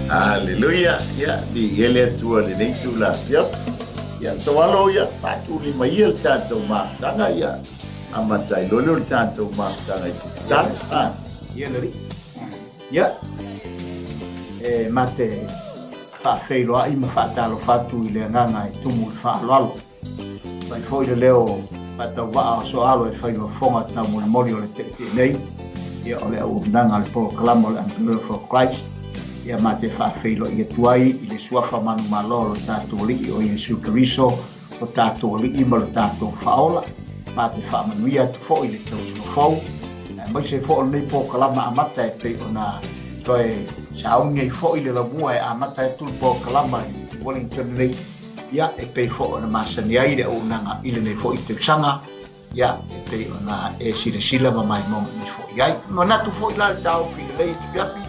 Haleluia. Ia, viia le Atua i lenei itula afiafi. Ia, taualo ia, faatulima ia le tatou mafutaga, ia, amata ai loa lea o le tatou mafutaga i se tatalo. Ah. Ia le Alii. Ia, e ma te faafeiloai ma faatalofa atu i le agaga e tumu i le faaaloalo. Fai foi le leo faatauvaa o Soalo e fai lofoga taumolimoli o le teetee nei, ia o le auaunaga a le polokalama o le Umbrella for Christ, ia ma te faafeiloai atu ai i le suafa manumalo o lo tatou Alii o Iesu Keriso, lo tatou Alii ma lo tatou Faaola, ma te faamanuia atu foi i le tausaga fou, aemaise foi o lenei polokalama amata e pei ona toe sauni ai foi le laumua e amata atu le polokalama i Wellington nei. Ia, e pei foi ona masani ai le auaunaga i lenei foi tausaga, ia, e pei ona e silasila ma maimoa mai foi i ai. Manatu foi la le taofi i lenei afiafi,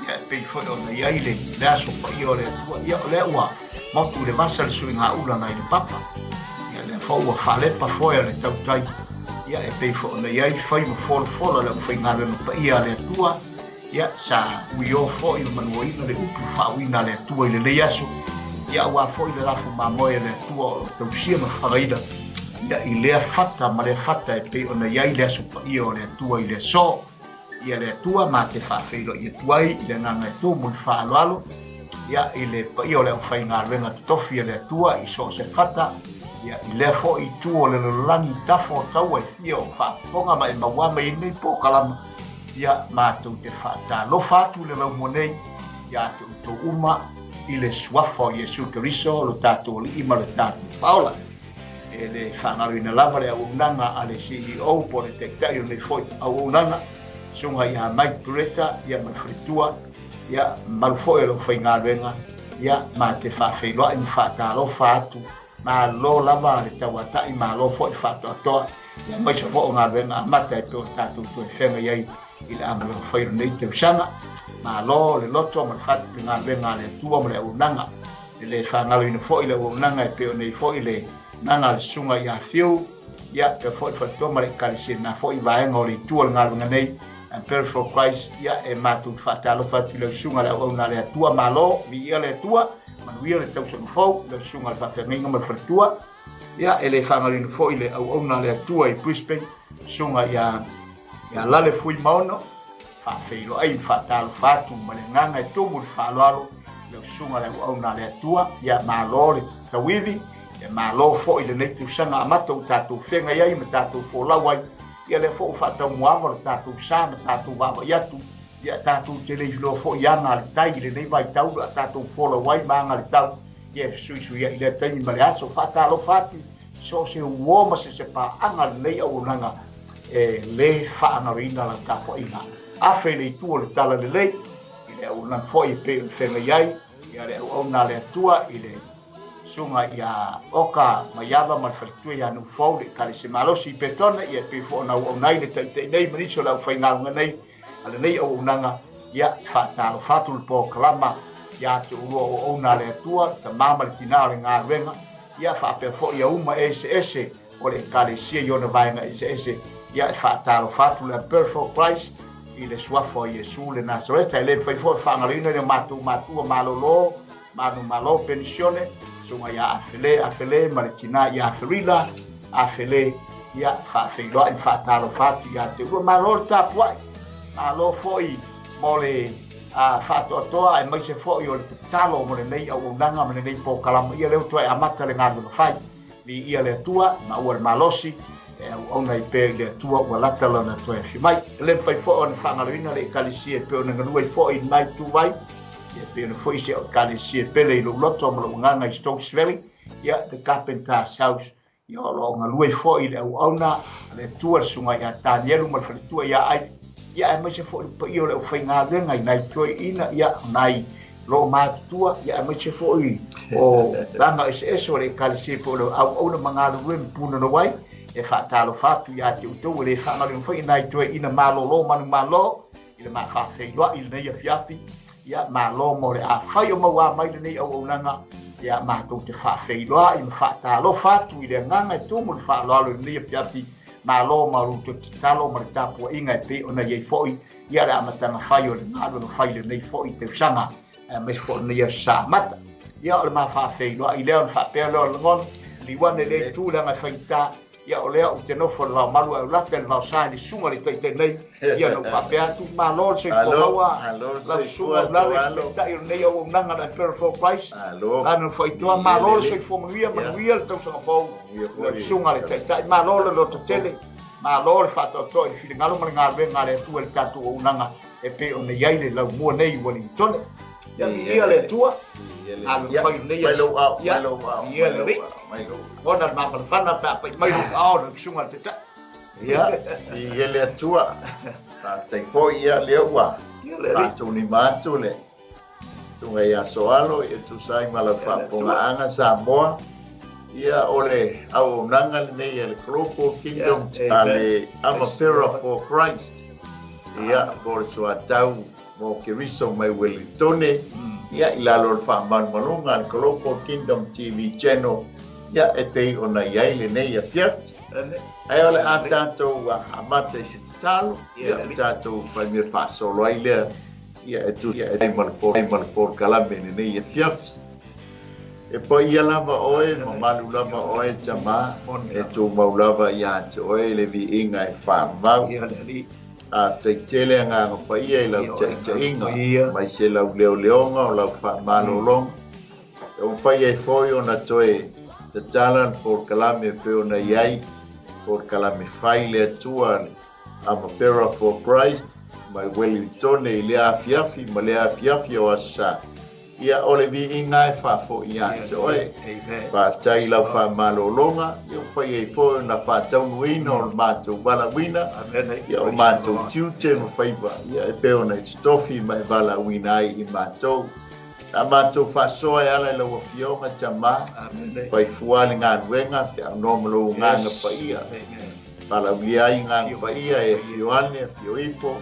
ia, e pei foi ona i ai le, le aso paia o le Atua, ia, o lea ua motu i le vasa le suigaula nai le papa, ia, lea foi ua faalepa foe a le tautai, ia, e pei foi ona i ai fai ma folafola le aufaigaluega paia a le Atua, Ia, sa uio foi ma manuaina le upu faauiina a le Atua i lenei aso, ia aua foi le lafo mamoe a le Atua o lo o tausia ma fagaina, ia, i lea fata ma lea fata e pei ona i ai le aso paia o le Atua i le aso. Ia le Atua ma te faafeiloai atu ai i le agaga e tumu i le faaaloalo, ia, i le paia o le aufaigaluega totofi a le Atua i so o se fata, ia, i lea foi itu o le lalolagi i tafa o taua e fia o faafofoga ma e mauā mai ai lenei polokalama, Ia, matou te faatalofa atu i le laumua nei ia te outou uma i le suafa o Iesu Keriso, lo tatou Alii ma lo tatou Faaola. E le faagaloina lava le auaunaga a le CEO po o le Taitai o lenei foi auaunaga, Susuga ia Mike Buretta, ia ma le faletua, ia mamalu foi o le aufaigaluega, ia ma te faafeiloai ma faatalofa atu. Malo lava le tauatai, malo foi le faatoatoa, aemaise foi o galuega amata e pei ona tatou toe feagai ai i le amalaga fai o lenei tausaga. Malo le loto ma le fatu i le galuega a le Atua ma le auaunaga. E le faagaloina foi le auaunaga e pei ona i ai foi le naga a le Susuga ia Fiu, ia, pea foi le faletua ma le Ekalesia i lena foi vaega o le itu o le galuega nei, Umbrella for Christ, ia, e matou te faatalofa atu i lau Susuga le auauna a le Atua. Malo, viia le Atua. Manuia le tausaga fou i lau susuga i le faafeagaiga ma le faletua. Ia, e le faagaloina foi le auauna a le Atua i Brisbane, susuga ia, ia Lale Fuimaono, faafeiloai ma faatalofa atu ma le agaga e tumu i le faaaloalo i lau susuga le auauna a le Atua. Ia, malo le tauivi, ia malo foi lenei tausaga amata ua tatou feagai ai ma tatou folau ai. Ia lea foi ua faataumuaava lo tatou sa ma tatou vaavaai atu. Ia tatou te le iloa foi i aga a le tai i lenei vaitau a tatou folau ai ma aga a le tau, ia e fesuisuiai i lea taimi ma le aso. Faatalofa atu i so o se uo ma se se paaga lenei auaunaga e le faagaloina lau tapuaiga. Afe i le itu o le talalelei i le auaunaga foi e pei ona feagai ai ia le auauna a le Atua i le Susuga ia Oka Maiava ma le faletua ia Nuufou, le Ekalesia Malosi i Petone, ia e pei foi ona auauna ai le Taitai nei ma nisi o le aufaigaluega nei a lenei auaunaga, ia, e faatalofa atu le polokalama ia te oulua o auauna a le Atua, le tama ma le tina o le galuega, ia, faapea foi ia uma eseese o le Ekalesia i ona vaega eseese, ia, e faatalofa atu le Umbrella for Christ i le suafa o Iesu le Nasareta. E le mafai foi ona faagaloina le matou matua malolo, manumalo penisione, susuga ia Afele Afele ma le tina ia Aferila Afele, ia, faafeiloai ma faatalofa atu ia te oulua. Malo le tapuai, malo foi mo le faatoatoa aemaise foi o le tatalo mo lenei auaunaga ma lenei polokalama. Ia lea ua toe amata le galuega fai. Viia le Atua, maua le malosi. E auauna ai pea i le Atua ua lata Lana toe afi mai. E le mafai foi ona faagaloina le Ekalesia e pei ona galue ai foi i lena ituvai, ia e pei ona foi si au Ekalesia pele i lou loto ma lou agaga i Stokes Valley, ia The Carpenter's House, ia o lo o galue foi i le auauna a le Atua le Susuga ia Tanielu ma le faletua ia Ai, ia aemaise foi le paia o le aufaigaluega i nai toeaiina, ia o nai loomatutua, ia aemaise foi o vaega eseese o le Ekalesia po o le auauna ma galulue ma punonou ai, e faatalofa atu ia te outou e le faagaloina foi nai toeaiina malolo manumalo i le ma faafeiloai i lenei afiafi. Ia malo mo le afai o maua mai lenei auaunaga, ia matou te faafeiloai ma faatalofa atu i le agaga e tumu le faaaloalo i lenei afiafi. Malo ma lo outou tatalo ma le tapuaiga e pei ona i ai foi ia le amataga fai o le galuega fai i lenei foi tausaga, aemaise foi o lenei aso sa amata. Ia o le ma faafeiloai lea ona faapea lea o le lagona, liu ane lea itu leaga e faigata, ia o lea ou te nofo i le vaomalu ae ou lata i le vaosa i le susuga i le taitai nei, ia na ou faapea atu, malo le soifua maua, lau susuga Ulale, le taitai o lenei auaunaga a le Emperor for Christ, lana faitoa, malo le soifua manuia, manuia le tausaga fou, lau susuga i le taitai, malo le lototele. Malo le faatoatoa i le finagalo ma le galuega a le Atua i le tatou auaunaga e pei ona i ai le laumua nei i Ueligitone. Ia viia le Atua, alofai lenei aso. Ia viia le Alii. Ona le mafanafana pe a pai mai lou aao i le susuga a le Taitai. Ia, viia le Atua. Faafetai foi ia lea ua faatulima atu le Susuga ia Soalo e tusa ai ma lau faafofogaaga Samoa. Ia o le auaunaga lenei a le Global Kingdom a le Armapera for Christ. Ia po o le soatau mo Keriso mai Uelintone. Ia i lalo o le faamalumaluga a le Global Kingdom TV Channel. Ia e pei ona i ai lenei afiafi. Ae o le a tatou amata i se tatalo. Ia o tatou faimea faasolo ai lea. Ia e tusa ai ma le polokalame i lenei afiafi. E paia lava oe, mamalu lava oe Tama, e tumau lava ia te oe le viiga e faamau. Faafetai tele Agaga Paia i lau taitaiga, mai se lau leoleoga o lau faamalologa. E mafai ai foi ona toe tatala le polokalame e pei ona i ai, polokalame fai le Atua le Armapera for Christ mai Wellingtone i lea afiafi ma lea afiafi o Aso Sa. Ia, o le viiga e faafoi ia te oe. Faafetai i lau faamalologa, ia ua fai ai foi ona faataunuuina o le matou valaauina, ia o matou tiute ma faiva, ia e pei ona e totofi ma e valaauina ai i matou. Na matou faasoa e ala i lau Afioga, Tama, fai fua le galuega pe aunoa ma lou Agaga Paia. Valaaulia ai Agaga Paia e afio ane, afio ifo,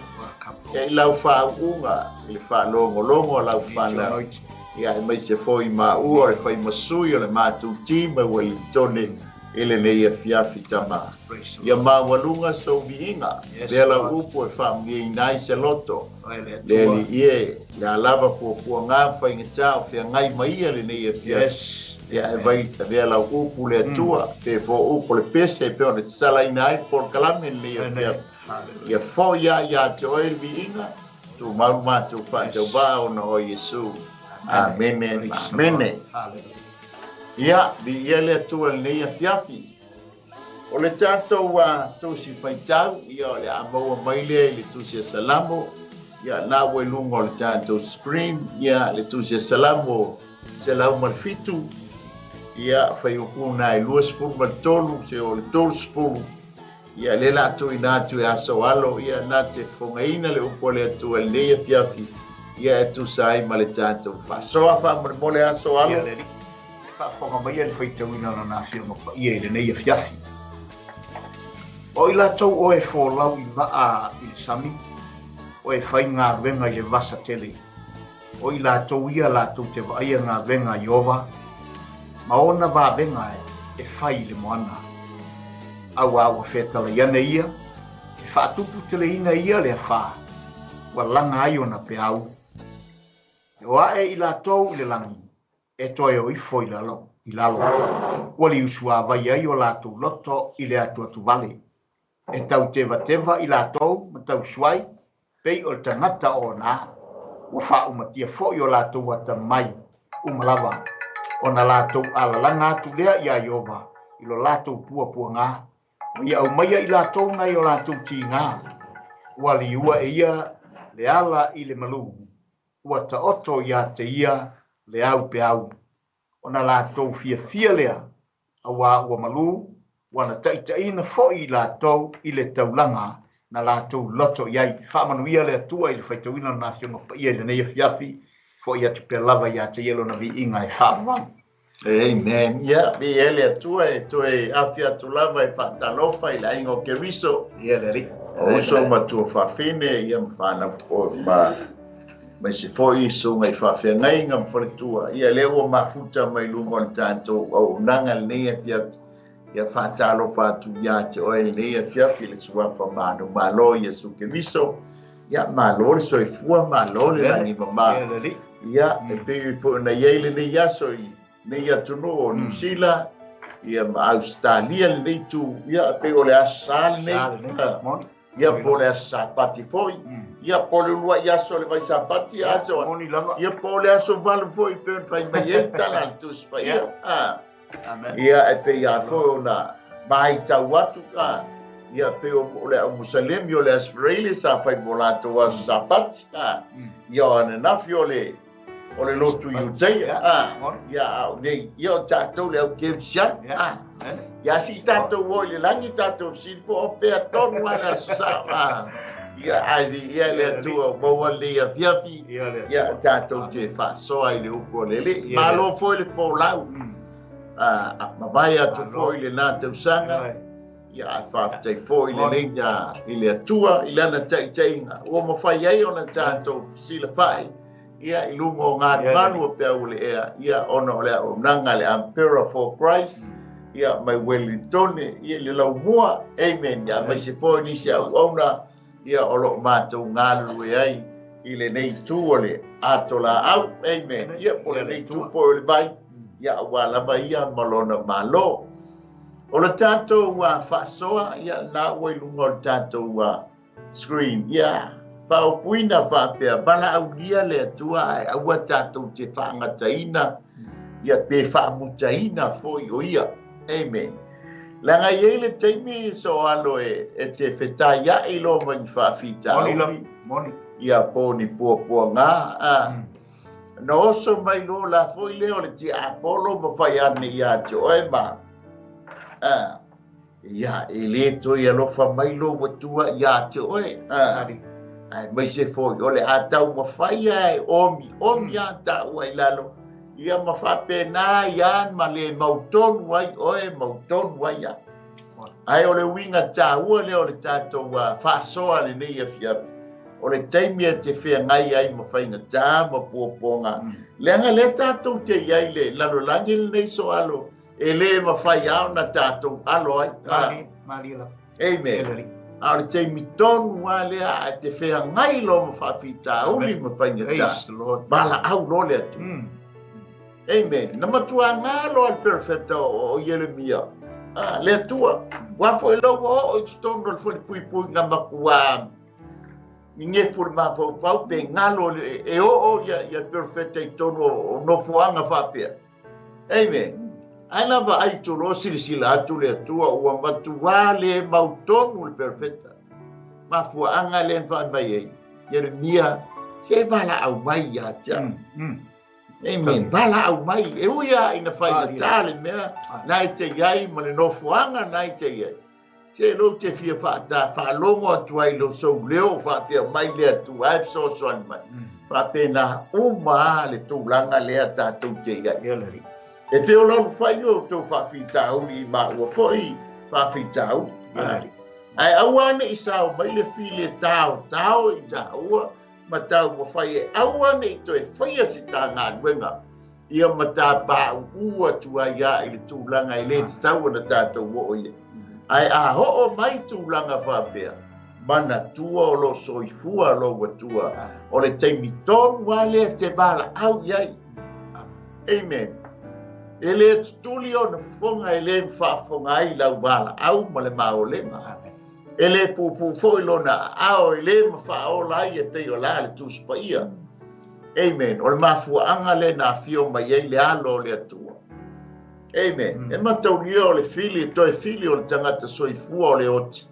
ia i lau faauuga i le faalogologo a lau fanau, ia aemaise foi maua o le fai ma sui o le matou team e Uelintone i lenei afiafi Tama. Ia maualuga sou viiga, lea lau upu e faamanuiaina ai se loto, le Alii e, le a lava puapuaga ma faigata o feagai ma ia lenei afiafi. Ia e vai avea lau upu le Atua, pe fo upu le pese e pei ona tatalaina ai le polokalame lenei afiafi. Ia foi lava ia te oe le viiga, tumau le matou faatauvaa ona o Iesu. Amene ma amene. Ia, viia le Atua i lenei afiafi. O le tatou tusi faitau, ia o le a maua mai lea i le tusi a Salamo, ia na ua i luga o le tatou screen, ia le tusi a Salamo 107, ia fuaiupu na e 23 seia oo i le 30, ia lea la tuuina atu e Aso Alo, ia na te fofogaina le upu a le Atua i lenei afiafi, ia e tusa ai ma le tatou faasoa faamolemole Aso Alo. Ia le faafofoga maia le faitauina o Lana Afioga Paia i lenei afiafi. O i latou o e folau i vaa i le sami, o e faigaluega i le vasa tele, o i latou ia latou te vaaia galuega a Ieova ma ona vavega e fai i le moana. Auā ua fetalai ane ia, e faatuputeleina ia le afā, ua laga ai ona peau. E o ae i latou i le lagi, e toe o ifo i lalo, i lalo, ua liusuavai ai o latou loto i le atuatuvale. E tautevateva i latou ma tausuai, pei o le tagata o ona, ua faaumatia foi o latou atamai uma lava, ona latou alalaga atu lea iā Ieova i lo latou puapuaga, Ma ia aumaia i latou nai o latou tiga, ua liua e ia le ala i le malū, ua taoto ia te ia le aupeau. Ona latou fiafia lea, auā ua malū, ua na taitaiina foi i latou i le taulaga na latou loto i ai. Faamanuia le Atua i le faitauina o Lana Afioga Paia i lenei afiafi, fo'i atu pea lava ia te Ia Lona viiga e faavavau. Amen. Ia, viia le Atua e toe afi atu lava e faatalofa i le aiga o Keriso. Ia le Alii. O uso ma tuafafine, ia ma fanau ma aemaise foi susuga i faafeagaiga ma faletua. Ia lea ua mafuta mai luga o le tatou auaunaga lenei afiafi. Ia faatalofa atu ia te oe lenei afiafi i le suafa manumalo Iesu Keriso. Ia malo le soifua, malo le lagi mama. Ia, e pei foi ona i ai lenei aso i nei atunuu o Niu Sila, ia ma Ausetalia lenei itu, ia e pei o le Aso Sa lenei. Ia po o le Aso Sapati foi, ia po o le uluai aso o le Vaisapati, aso, ia po o le aso 8 foi pei ona fai mai ai le tala a le Tusi Paia. Ia e pei lava foi ona matau atu, ia pei o le au Musalemi o le Aso Faraile sa fai mo latou aso Sapati, ia o ananafi o le lotu Iuteia, ia a o nei, ia o tatou le au Kerisiano, ia si tatou o i le lagi tatou fesili po o pea tonu lava le aso Sa, ia ae viia le Atua ua maua lenei afiafi, ia tatou te faasoa i le upu a le Alii. Malo foi le folau, mavae atu foi lena tausaga, ia ae faafetai foi lenei i le Atua i lana taitaiga ua mafai ai ona tatou fesilafai ia i luga o galugalu o peau o le ea, ia ona o le auaunaga a le Emperor for Christ, ia mai Wellington, ia i le laumua, amen. Ia aemaise foi nisi auauna, ia o lo o matou galulue ai i lenei itu o le atolaau, amen. Ia po o lenei itu foi o le vai, ia aua lava ia ma lona malo. O le tatou faasoa, ia lena ua i luga o le tatou screen, ia faaupuina faapea, valaaulia le Atua ae aua tatou te faagataina, ia pe faamutaina foi o ia. Amen. Leaga e i ai le taimi soalo e te fetaiai loa ma ni faafitauli, ia po o ni puapuaga, na oso mai loa la foi lea o le tiapolo ma fai ane ia te oe ma ia e le toe alofa mai lou Atua ia te oe, aemaise foi o le a taumafai e omi omi a taua i lalo, ia ma faapena ia ma le mautonu ai oe, mautonu ai ia. Ae o le uiga taua lea o le tatou faasoa lenei afiafi, o le taimi e te feagai ai ma faigata ma puapuaga, leaga lea tatou te i ai le lalolagi lenei soalo, e le mafai lava ona tatou alo ai. Amen. A o le taimi tonu lava lea ae te feagai loa ma faafitauli ma faigata, valaau loa le Atua. Amen. Na matua gā loa le perofeta o Ieremia, le Atua, ua foi loa ua oo i totonu o le falepuipuiga matua gegefu le mafaufau pe galo e oo ia perofeta i totonu o nofoaga faapea. Amen. Ae na vaai tuloa silasila atu le Atua ua matua le mautonu le perofeta. Mafuaaga lea na fai mai ai, Ieremia, se valaau mai ia te au. Amen. Valaau mai. E ui lava ina faigata le mea na e te i ai ma le nofoaga na e te i ai. Se lou te fia faalogo atu ai lo sou leo faapea mai le Atua e fesoasoani mai. Faapena uma le tulaga lea tatou te i ai. E feolaolufai o outou faafitauli i maua foi faafitauli. Ae aua ne i sao mai le fili e taotao i taua ma taumafai e aua ne i toe faia se ta galuega, ia ma tapāuū atu ai ia i le tulaga e le tatau ona tatou oo i ai. Ae a oo mai tulaga faapea, manatua o lo soifua lou Atua, o le taimi tonu lava lea te valaau i ai. Amen. E le tutuli ona fofoga e le faafofoga ai lau valaau ma le maolega. E le puupuu foi lona aao e le mafaaola ai e pei o la le Tusi Paia. Amen. O le mafuaaga lea na afio mai ai le alo o le Atua. Amen. E mataulia o le fili, e toe fili o le tagata soifua o le oti.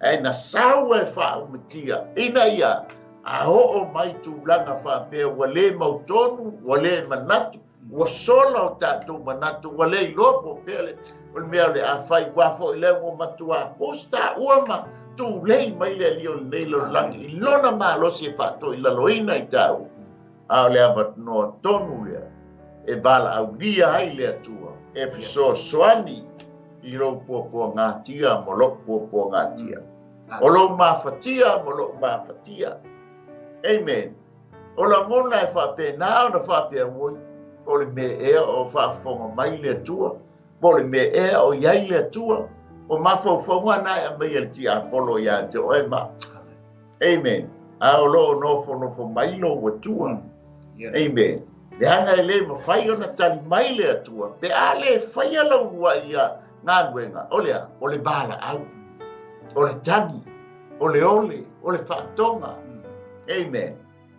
Ae na sau e faaumatia, ina ia a oo mai tulaga faapea ua le mautonu, ua le manatu, ua sola o tatou manatu, ua le iloa po pea le o le mea o le a fai, ua foi lea ua matua posta ua ma tulei mai le alii o lenei lalolagi i lona malosi e faatoilaloina i tāua. A o le avanoa tonu lea e valaaulia ai le Atua e fesoasoani i lou puapuagatia ma lou puapuagatia, o lou mafatia ma lou mafatia. Amen. O lagona e faapena ona faapea oi, po o le mea ea o faafofoga mai le Atua, po o le mea ea o i ai le Atua, o mafaufauga na e aumai e le tiapolo ia te oe ma. Amen. A o loo nofonofo mai lou Atua. Amen. Leaga e le mafai ona tali mai le Atua pe a le faia lau uluai ia galuega, o le a? O le valaau, o le tagi, o le ole, o le faatoga. Amen.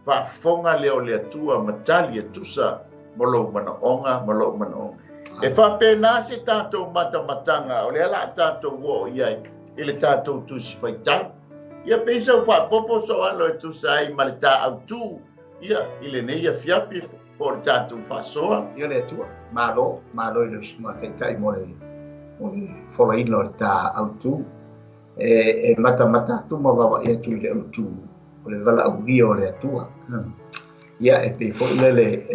Faafofoga lea o le Atua ma tali e tusa mo lou manaoga ma lou manaoga. E faapena se tatou matamataga o lea la a tatou oo i ai i le tatou tusi faitau. Ia pei sau faapopo so alo e tusa ai ma le tā autū ia i lenei afiafi po o le tatou faasoa. Ia le Atua, malo, malo i le usuga taitai mo le folaina o le tā autū. E matamata atu ma vaavaai atu i le autū o le valaaulia o le Atua. Ia e pei foi lele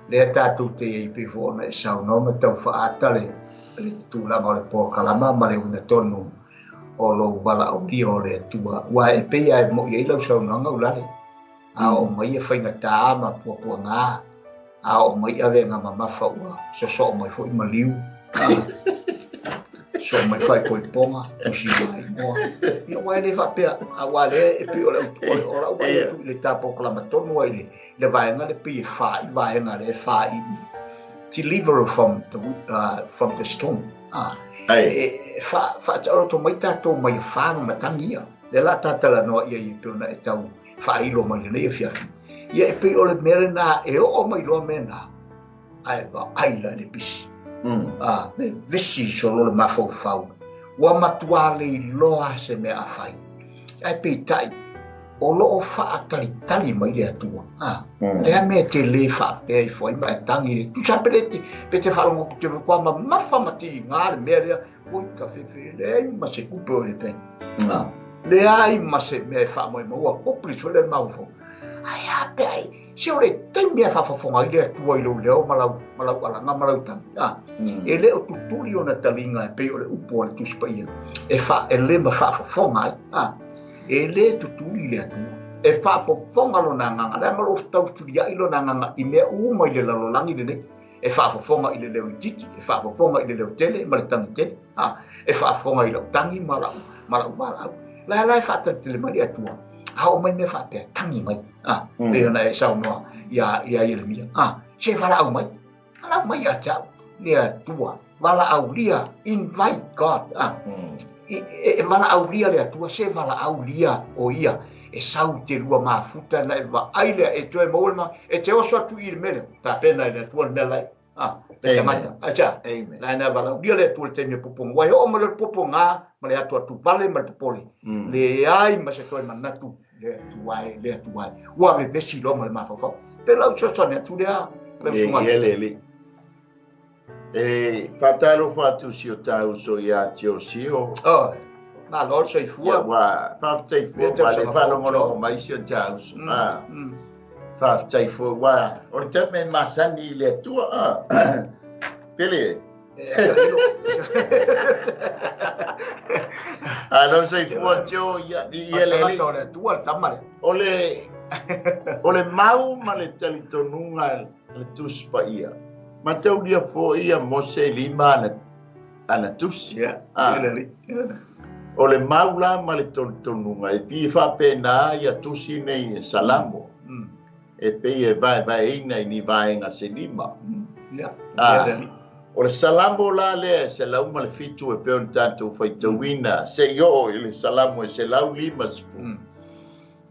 lea tatou te iai pei foi ona e saunoa ma tau faaata le tulaga o le polokalama ma le uiga tonu o lou valaaulia o le Atua. Ua e pei lava e moi ai lau saunoaga Ulale. A oo mai e faigata ma puapuaga, a oo mai avega mamafa ua sosoo mai foi maliu, sosoo mai faaipoipoga, tusi maimoa. Ia ua e le faapea, aua lea e pei o le o lau vaai atu i le ta polokalama tonu ai i le vaega le pei e fā i vaega lea e fā i deliver from the storm. E faataoloto mai tatou mai fā ma matagi ia. Lea la tatalanoa ia i pei ona e tau faailo mai lenei afiafi. Ia e pei o le mea lena e oo mai loa mea na, ae vaai la le pisi. Vevesi solo le mafaufau. Ua matua leiloa se mea a fai. Ae peitai, o loo faatalitali mai le Atua. Lea mea te le faapea ifo ai ma e tangi le. Tusa pe le pe te faalogo te kua mamafa ma tiga le mea lea. Oi ka fefe, leai ma se tupe o le pe. Leai ma se mea e faamoemoe, ua hopeless foi le mafaufau. Ae a pe ai, se o le taimi e faafofoga ai le Atua i lou leo ma lau alaga ma lau tagi. E le o tutuli ona taliga e pei o le upu a le Tusi Paia, e le ma faafofoga ai. E le tutuli le Atua. E faafofoga lona agaga, lea ma lou tautuliai lona agaga i mea uma i le lalolagi lenei. E faafofoga i le leo itiiti, e faafofoga i le leo tele ma le tagi tele. E faafofoga i lau tagi ma lau valaau. La la e faatalitali mai le Atua. A oo mai mea faapea, tagi mai. Pei ona e saunoa ia Ieremia. Se valaau mai. Valaau mai ia te au. Le Atua. Valaaulia. Invite God. E valaaulia le Atua. Se valaaulia o ia. E sau te lua mafuta na e vaai lea e toe maua le ma. E te oso atu i le mea lea. Tapena i le Atua le mea lai. Le tagata. Aisea. La na valaaulia le Atua le taimi e popoga. Ua e oo mai le popoga ma le atu atu vale ma le popole. Leai ma se toe manatu le Atua e, le Atua e. Ua vevesi loa ma le mafaufau. Pe lau fesoasoani atu lea, lau susuga. E le alii. E faatalofa atu si o ta uso ia te Sio. Malo le soifua. Ia ua faafetai foi ma le faalogologo mai si o ta uso. Faafetai foi ua o le taimi e masani i le Atua. Pele. Alo soifua Tio ia ia le alii. O le Atua le tama le. O le mau ma le talitonuga le Tusi Paia. Mataulia foi ia Mose lima ana tusi. O le mau la ma le talitonuga e pei e faapena ia tusi nei e Salamo. E pei e vaevaeina i ni vaega se lima. O le Salamo la lea e 107 e pei ona tatou faitauina se i oo i le Salamo e 150.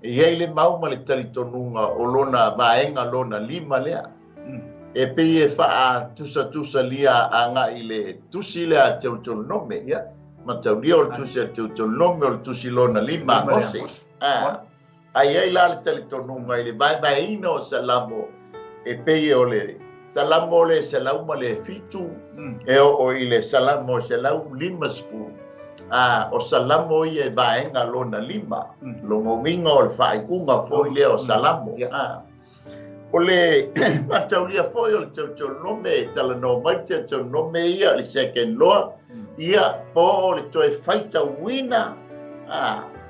E i ai le mau ma le talitonuga o lona vaega lona lima lea. E pei e faatusatusalia agai i le tusi lea a Teutelonome. Mataulia o le tusi a Teutelonome o le tusi lona 5 a Mose. Ae i ai la le talitonuga i le vaevaeina o Salamo e pei o le Salamo o le 107 e oo i le Salamo 150. O Salamo ia e vaega lona 5. Logogiga o le faaiuga foi lea o Salamo. O le mataulia foi o le Teutelonome e talanoa mai le Teutelonome ia le second law ia po o le toe faitauina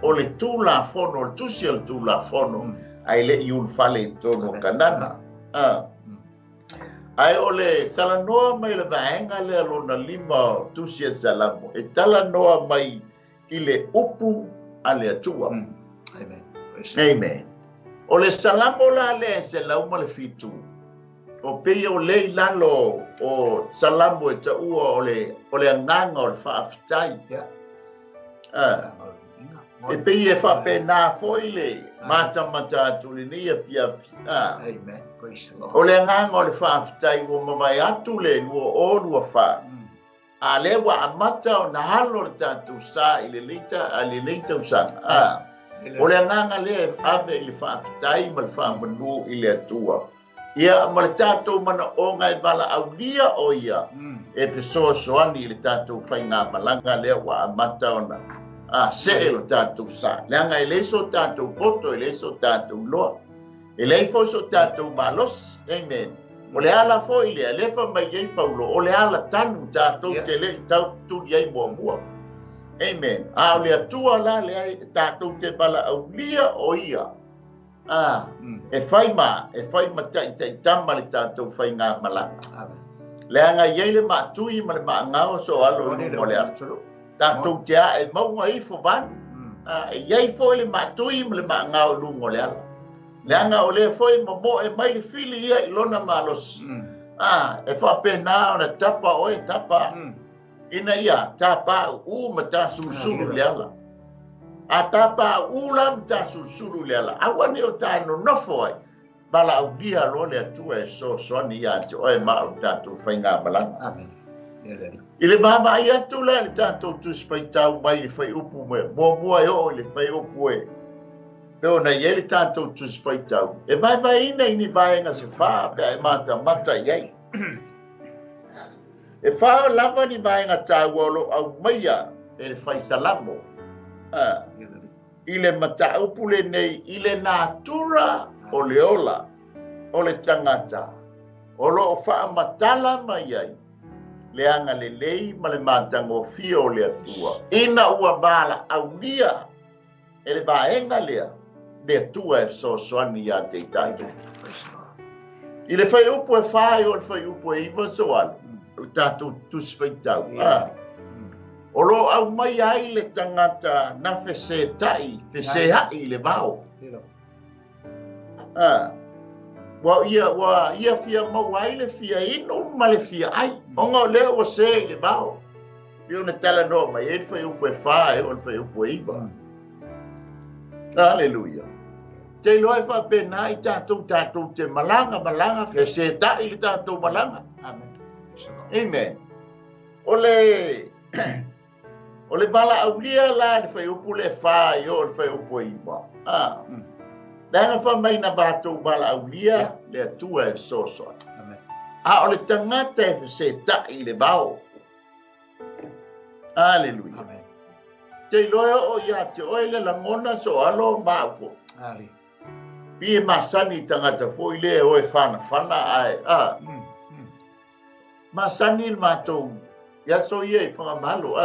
o le Tulafono, o le tusi o le Tulafono ae le i ulufale i totonu o Kanana. Ae o le talanoa mai le vaega lea lona 5 o tusi a Salamo e talanoa mai i le upu a le Atua. Amen. Amen. O le Salamo la lea e 107, o pei o le i lalo o Salamo e taua o le agaga o le faafetai. E pei e faapena foi le matamata atu lenei afiafi. Amen. Praise the Lord. O le agaga o le faafetai ua mavae atu le 2024. A lea ua amata ona alo le tatou sa i lenei tausaga. O le agaga lea e ave i le faafetai ma le faamanu i le Atua. Ia ma le tatou manaoga e valaaulia o ia e fesoasoani i le tatou faigamalaga lea ua amata ona see lo tatou sa. Leaga e leai so tatou poto, e leai so tatou loa, e leai foi so tatou malosi. Amen. O le ala foi lea, lea fa mai ai Paulo, o le ala tanu tatou te le i tau tuli ai muamua. Amen. A o le Atua la lea tatou te valaaulia o ia. E fai ma taitaitama le tatou faigamalaga. Leaga i ai le maatui ma le maagao so alo i luga o le ala. Tatou te ae mauga ifo vanu. E i ai foi le maatui ma le maagao i luga o le ala. Leaga o lea foi mamoe mai le fili ia i lona malosi. E faapena ona tapa oe tapa. Ina ia tapa uu ma tasulusulu le ala. A tapa uu la ma tasulusulu le ala. Aua ne o ta nonofo ai. Valaaulia loa le Atua e fesoasoani ia te oe ma o tatou faigamalaga. Amen. I le vaavaai atu la i le tatou tusi faitau mai le fuaiupu muamua e oo i le fuaiupu e pe ona i ai le tatou tusi faitau, e vaevaeina i ni vaega se 4 pe a e matamata i ai. E 4 lava ni vaega taua o lo o aumaia e le fai Salamo i le mataupu lenei i le natura o le ola o le tagata o lo o faamatala mai ai le agalelei ma le matagofie o le Atua ina ua valaaulia e le vaega lea le Atua e fesoasoani ia te i tatou. I le fuaiupu e 4 o le fuaiupu e 9 so alo, o le tatou tusi faitau. O lo o aumai ai le tagata na fesetai, feseai i le vao. Ua ia fia maua ai le fia inu ma le fia ai. Ona o lea ua se i le vao. Pei ona talanoa mai ai le fuaiupu e 4 e oo i le fuaiupu e 9. Hallelujah. Te iloa e faapena i tatou te malaga fesetai le tatou malaga. Amen. Amen. O le valaaulia la le fuaiupu le 4 i oo i le fuaiupu e 9. Leaga fa mai na matou valaaulia le Atua e fesoasoani. Amen. A o le tagata e fesetai i le vao. Hallelujah. Amen. Te iloa o ia te oe le lagona so alo maafo. Ali. Pi e masani tagata foi le oe whanawhana ae. Masani le matou ia so ia i whangamalo.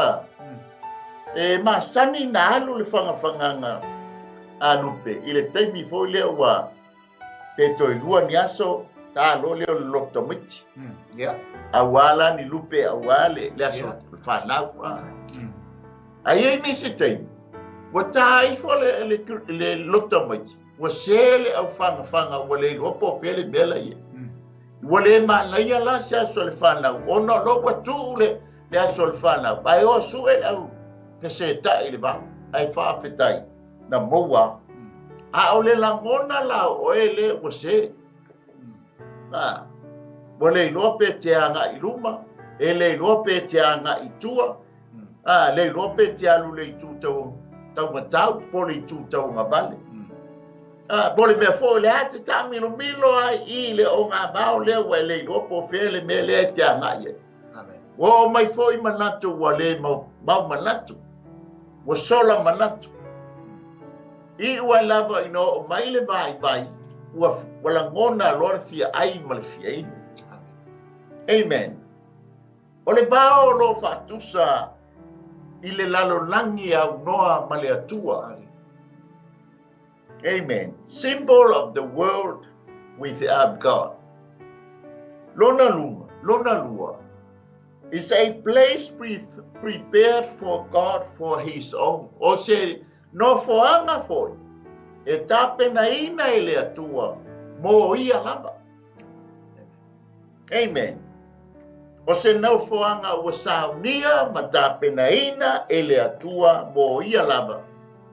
E masani na alu le whangawhanganga a lupe. I le taimi foi lea ua pe toi lua ni aso ta lo leo le loto miti. Auala ni lupe auala le aso whanau. Ai ai nisi taimi, ua tā ifo le loto miti. Ua se le au whangawhanga ua le iloa po fea le mea la ia. Ua le manaia la se aso le whanau. Ona lo ua tuu le aso le whanau. Ai o sue le au fesetai le vao. Ai whaafetai na maua. A o le lagona la o oe le ua se. Ua le iloa pe te agai i luma, e le iloa pe te agai i tua, a le iloa pe te alu i le itu taumatau po o le itu tauagavale. A po o le mea foi o le a te taamilomilo ai i le ogavao lea ua e le iloa po o fea le mea lea e te agai ai. Ua oo mai foi manatu ua le mau manatu, ua sola manatu. Iu ai lava ina oo mai le vaivai, ua lagona loa le fia ai ma le fia inu. Amen. O le vao o lo o faatusa i le lalolagi aunoa ma le Atua. Amen. Symbol of the world without God. Lona luma, lona lua, is a place prepared for God for his own. O se nofoaga foi e tapenaina e le Atua mo ia lava. Amen. O se nofoaga ua saunia ma tapenaina e le Atua mo ia lava.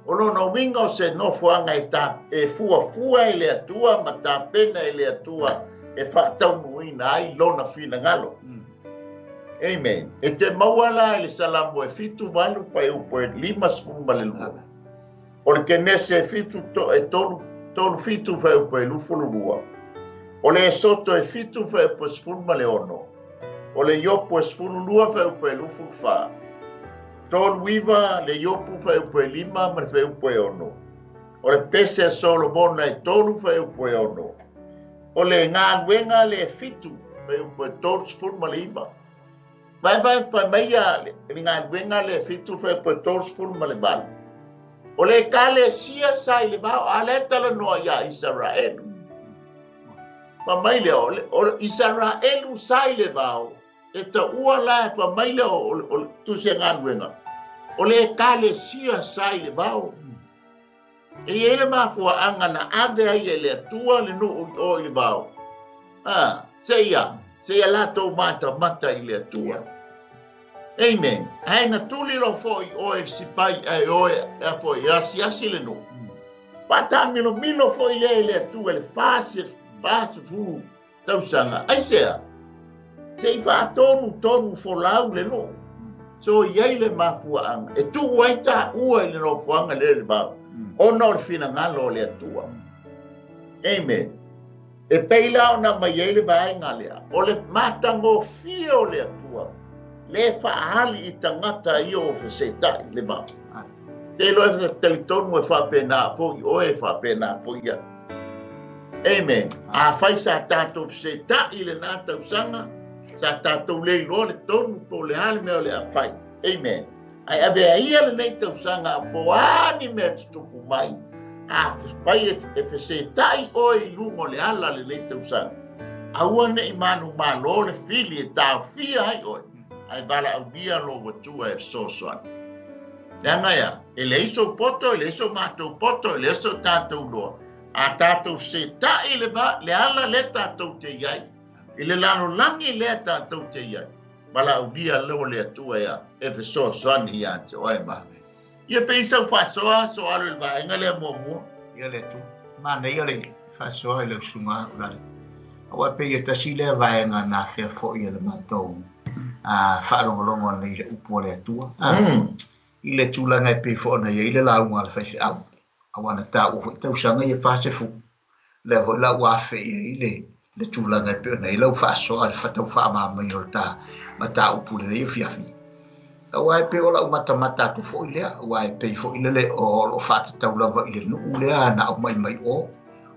O lona uiga o se nofoaga e, ta, e fuafua e le Atua ma tapena e le Atua e faataunuuina ai lona finagalo. Amen. E te maua la i le Salamo e 78 fuaiupu e 52. O le Kenese e 7 to, e 3 3 7 fuaiupu e 22. O le Esoto e 7 fuaiupu e 16. O le Iopo e 12 fuaiupu e 24. Tolu iva le Iopu fuaiupu e 5 ma le fuaiupu e 6. O le Pese a Solomona e 3 fuaiupu e 6. O le galuega le 7 fuaiupu e 39. Vaevae fai mai ia le galuega le 7 fuaiupu e 38. O le Ekalesia sa i le vao, a lea e talanoa ia Isaraelu. Fai mai lea, o le Isaraelu sa i le vao, e taua la e fai mai lea o le tusi a galuega, o le Ekalesia sa i le vao. E i ai le mafuaaga na ave ai e le Atua le nuu i o i le vao, a, seia, seia latou matamata i le Atua. Amen. Ae na tuli loa foi oe i le sipai ae oe a foi e asiasi le nuu. Faataamilomilo foi lea i le Atua i le 40 tausaga. Aisea? Se i faatonutonu folau le nuu. So i ai le mafuaaga e tuu ai taua i le nofoaga lea i le vao, ona o le finagalo o le Atua. Amen. E pei la ona mai ai le vaega lea, o le matagofie o le Atua, le faaali i tagata ia o fesetai le vao. Te iloa e talitonu e faapena foi oe, e faapena foi ia. Amen. Afai sa tatou fesetai i lena tausaga, sa tatou le iloa le tonu po o le a le mea o le a fai. Amen. Ae avea ia lenei tausaga po o a ni mea tutupu mai, afai e fesetai oe i luga o le ala lenei tausaga, aua ne i manumalo le fili e taofia ai oe, ae valaaulia lou Atua e fesoasoani. Leaga e a? E leai sou poto, e leai so matou poto, e leai so tatou loa. A tatou fesetai le, va, le ala lea tatou te i ai, i le lalolagi lea tatou te i ai, valaaulia loa le Atua e a? E fesoasoani ia te oe ma au. Ia pei sau faasoa, soalo i le vaega lea muamua. Ia le Atua. Manaia le faasoa i lau susuga Ulale. Aua e pei e tasi lea vaega na afea foi e le matou faalogologo anei i le upu a le Atua. I le tulaga e pei foi ona i ai le lauga a le faifeau. Aua na taua foi tausaga ia 40. Lea foi la ua afe i ai le le tulaga e pei ona i ai lau faasoa i le tau faamamaina o le ta mataupu i lenei afiafi. Aua e pei o lau matamata atu foi lea, aua e pei foi lele o lo o faatatau lava i le nuu lea na aumai mai o.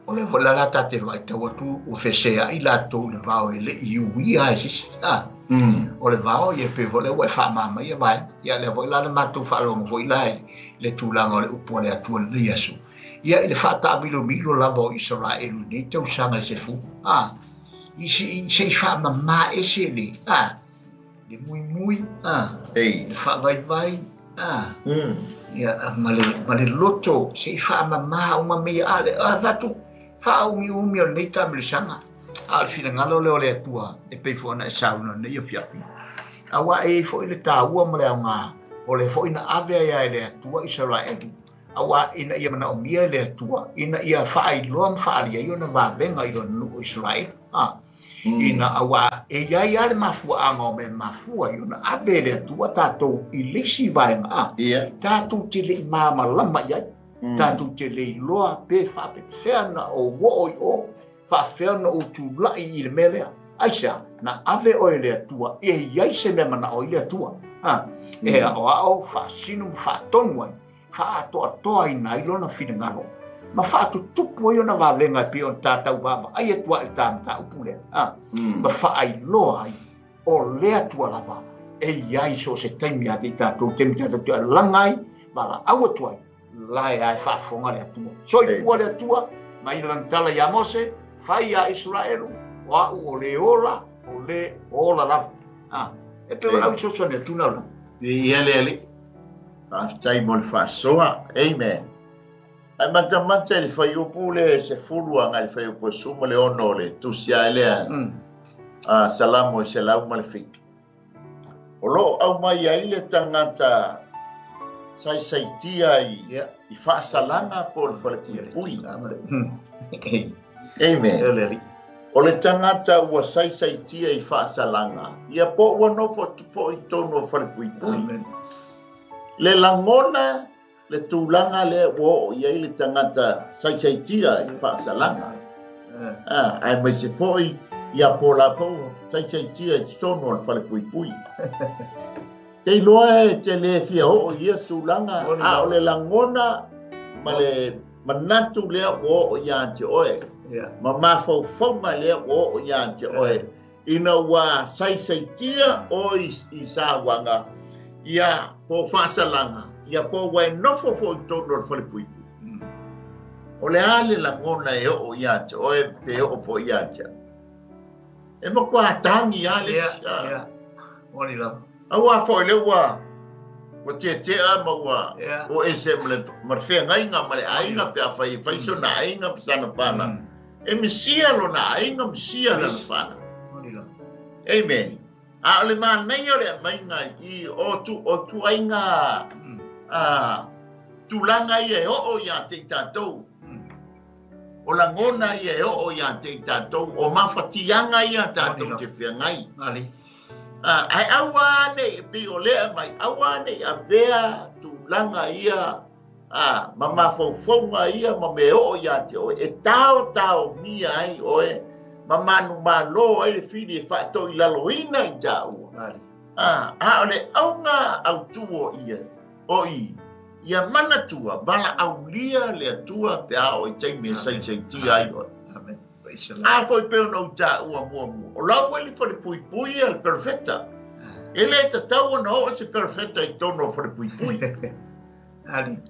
O lea foi la la ta te vaitau atu ua feseai latou i le vao e le i uia e sisi. O le vao ia pei foi lea ua e faamamaia vaega. Ia lea foi la na matou faalogo foi la i le tulaga o le upu a le Atua i lenei aso. Ia i le faataamilomilo lava o Isaraelu i nei tausaga e 10, a, i se i se i faamama ese le, a, le muimui, a, Ei. le faavaivai, a, ia, ma le, ma le loto, se i faamama uma mea ia, a, le, a, avatu faaumiumi o lenei taamilosaga. A o le finagalo lea o le Atua e pei foi ona e saunoa nei afiafi. Aua e i ai foi le taua ma le aoga o lea foi na ave ai lava e le Atua Isaraelu Aua ina ia manaomia e le Atua ina ia faailoa ma faaalia ai ona vavega i lona nuu o Isaraelu. A. Ina auā e i ai lava le mafuaaga o mea mafua ai ona ave e le Atua tatou i le isi vaega a tatou te le i malamalama i ai, tatou te le iloa pe faapefea ona ou oo i o, faapefea ona ou tulai i le mea lea. Aisea? Na ave oe e le Atua e i ai se mea manao ai le Atua, a, e aoao, faasino ma faatonu ai, faaatoatoaina ai lona finagalo ma faatutupu ai ona vavega e pei ona tatau vaavaai atu ai i le ta mataupu lea, a, ma faailoa ai o le Atua lava e i ai so o se taimi ia te i tatou, taimi tatou te alaga ai ma laau atu ai, la e ae faafofoga le Atua. Soifua le Atua, mai lana tala iā Mose, fai iā Isaraelu, o au o le ola, o le ola lava. A, e pei o lau fesoasoani atu na lau. Ia le Alii, faafetai mo le faasoa. Amen. Ae matamata i le fuaiupu le 10 agai i le fuaiupu e 16 o le tusi ae lea, a Salamo e 107. O lo o aumai ai le tagata saisaitia i, i faasalaga po o le falepuipui. Amen. O le tagata ua saisaitia i faasalaga, ia po ua nofo atu foi i totonu o falepuipui. Le lagona le tulaga lea ua oo i ai le tagata saisaitia i faasalaga. Aemaise foi ia po latou saisaitia i totonu o le falepuipui. Te iloa e te le fia oo i ia tulaga, a o le lagona ma le manatu lea ua oo ia te oe, ma mafaufauga lea ua oo ia te oe, ina ua saisaitia oe i sauaga, ia po faasalaga, ia po ua e nofo foi i totonu o le falepuipui. O le a le lagona e oo ia te oe pe oo foi ia te au? E matua tagi lava le isi. Aua foi lea ua ua tietea ma ua o ese ma le ma le feagaiga ma le aiga pe afai e fai sona aiga ma sana fanau. E misia lona aiga, misia lana fanau. Amen. A o le manaia o le aumaiga i o tu o tuaiga a tulaga ia e oo ia te i tatou. O lagona ia e oo ia te i tatou, o mafatiaga ia tatou te feagai. Ae aua ne i pei o lea mai, aua ne i avea tulaga ia a, ma mafaufauga ia ma mea oo ia te oe, e taotaomia ai oe ma manumalo ai le fili e faatoilaloina i taua. A, a o le auga autu o ia, o i, ia manatua, valaaulia le Atua pe a oo i taimi e saisaitia ai oe. A foi pei ona ou taua muamua, o la ua i le falepuipui a le perofeta. E le tatau ona oo se perofeta i totonu o falepuipui.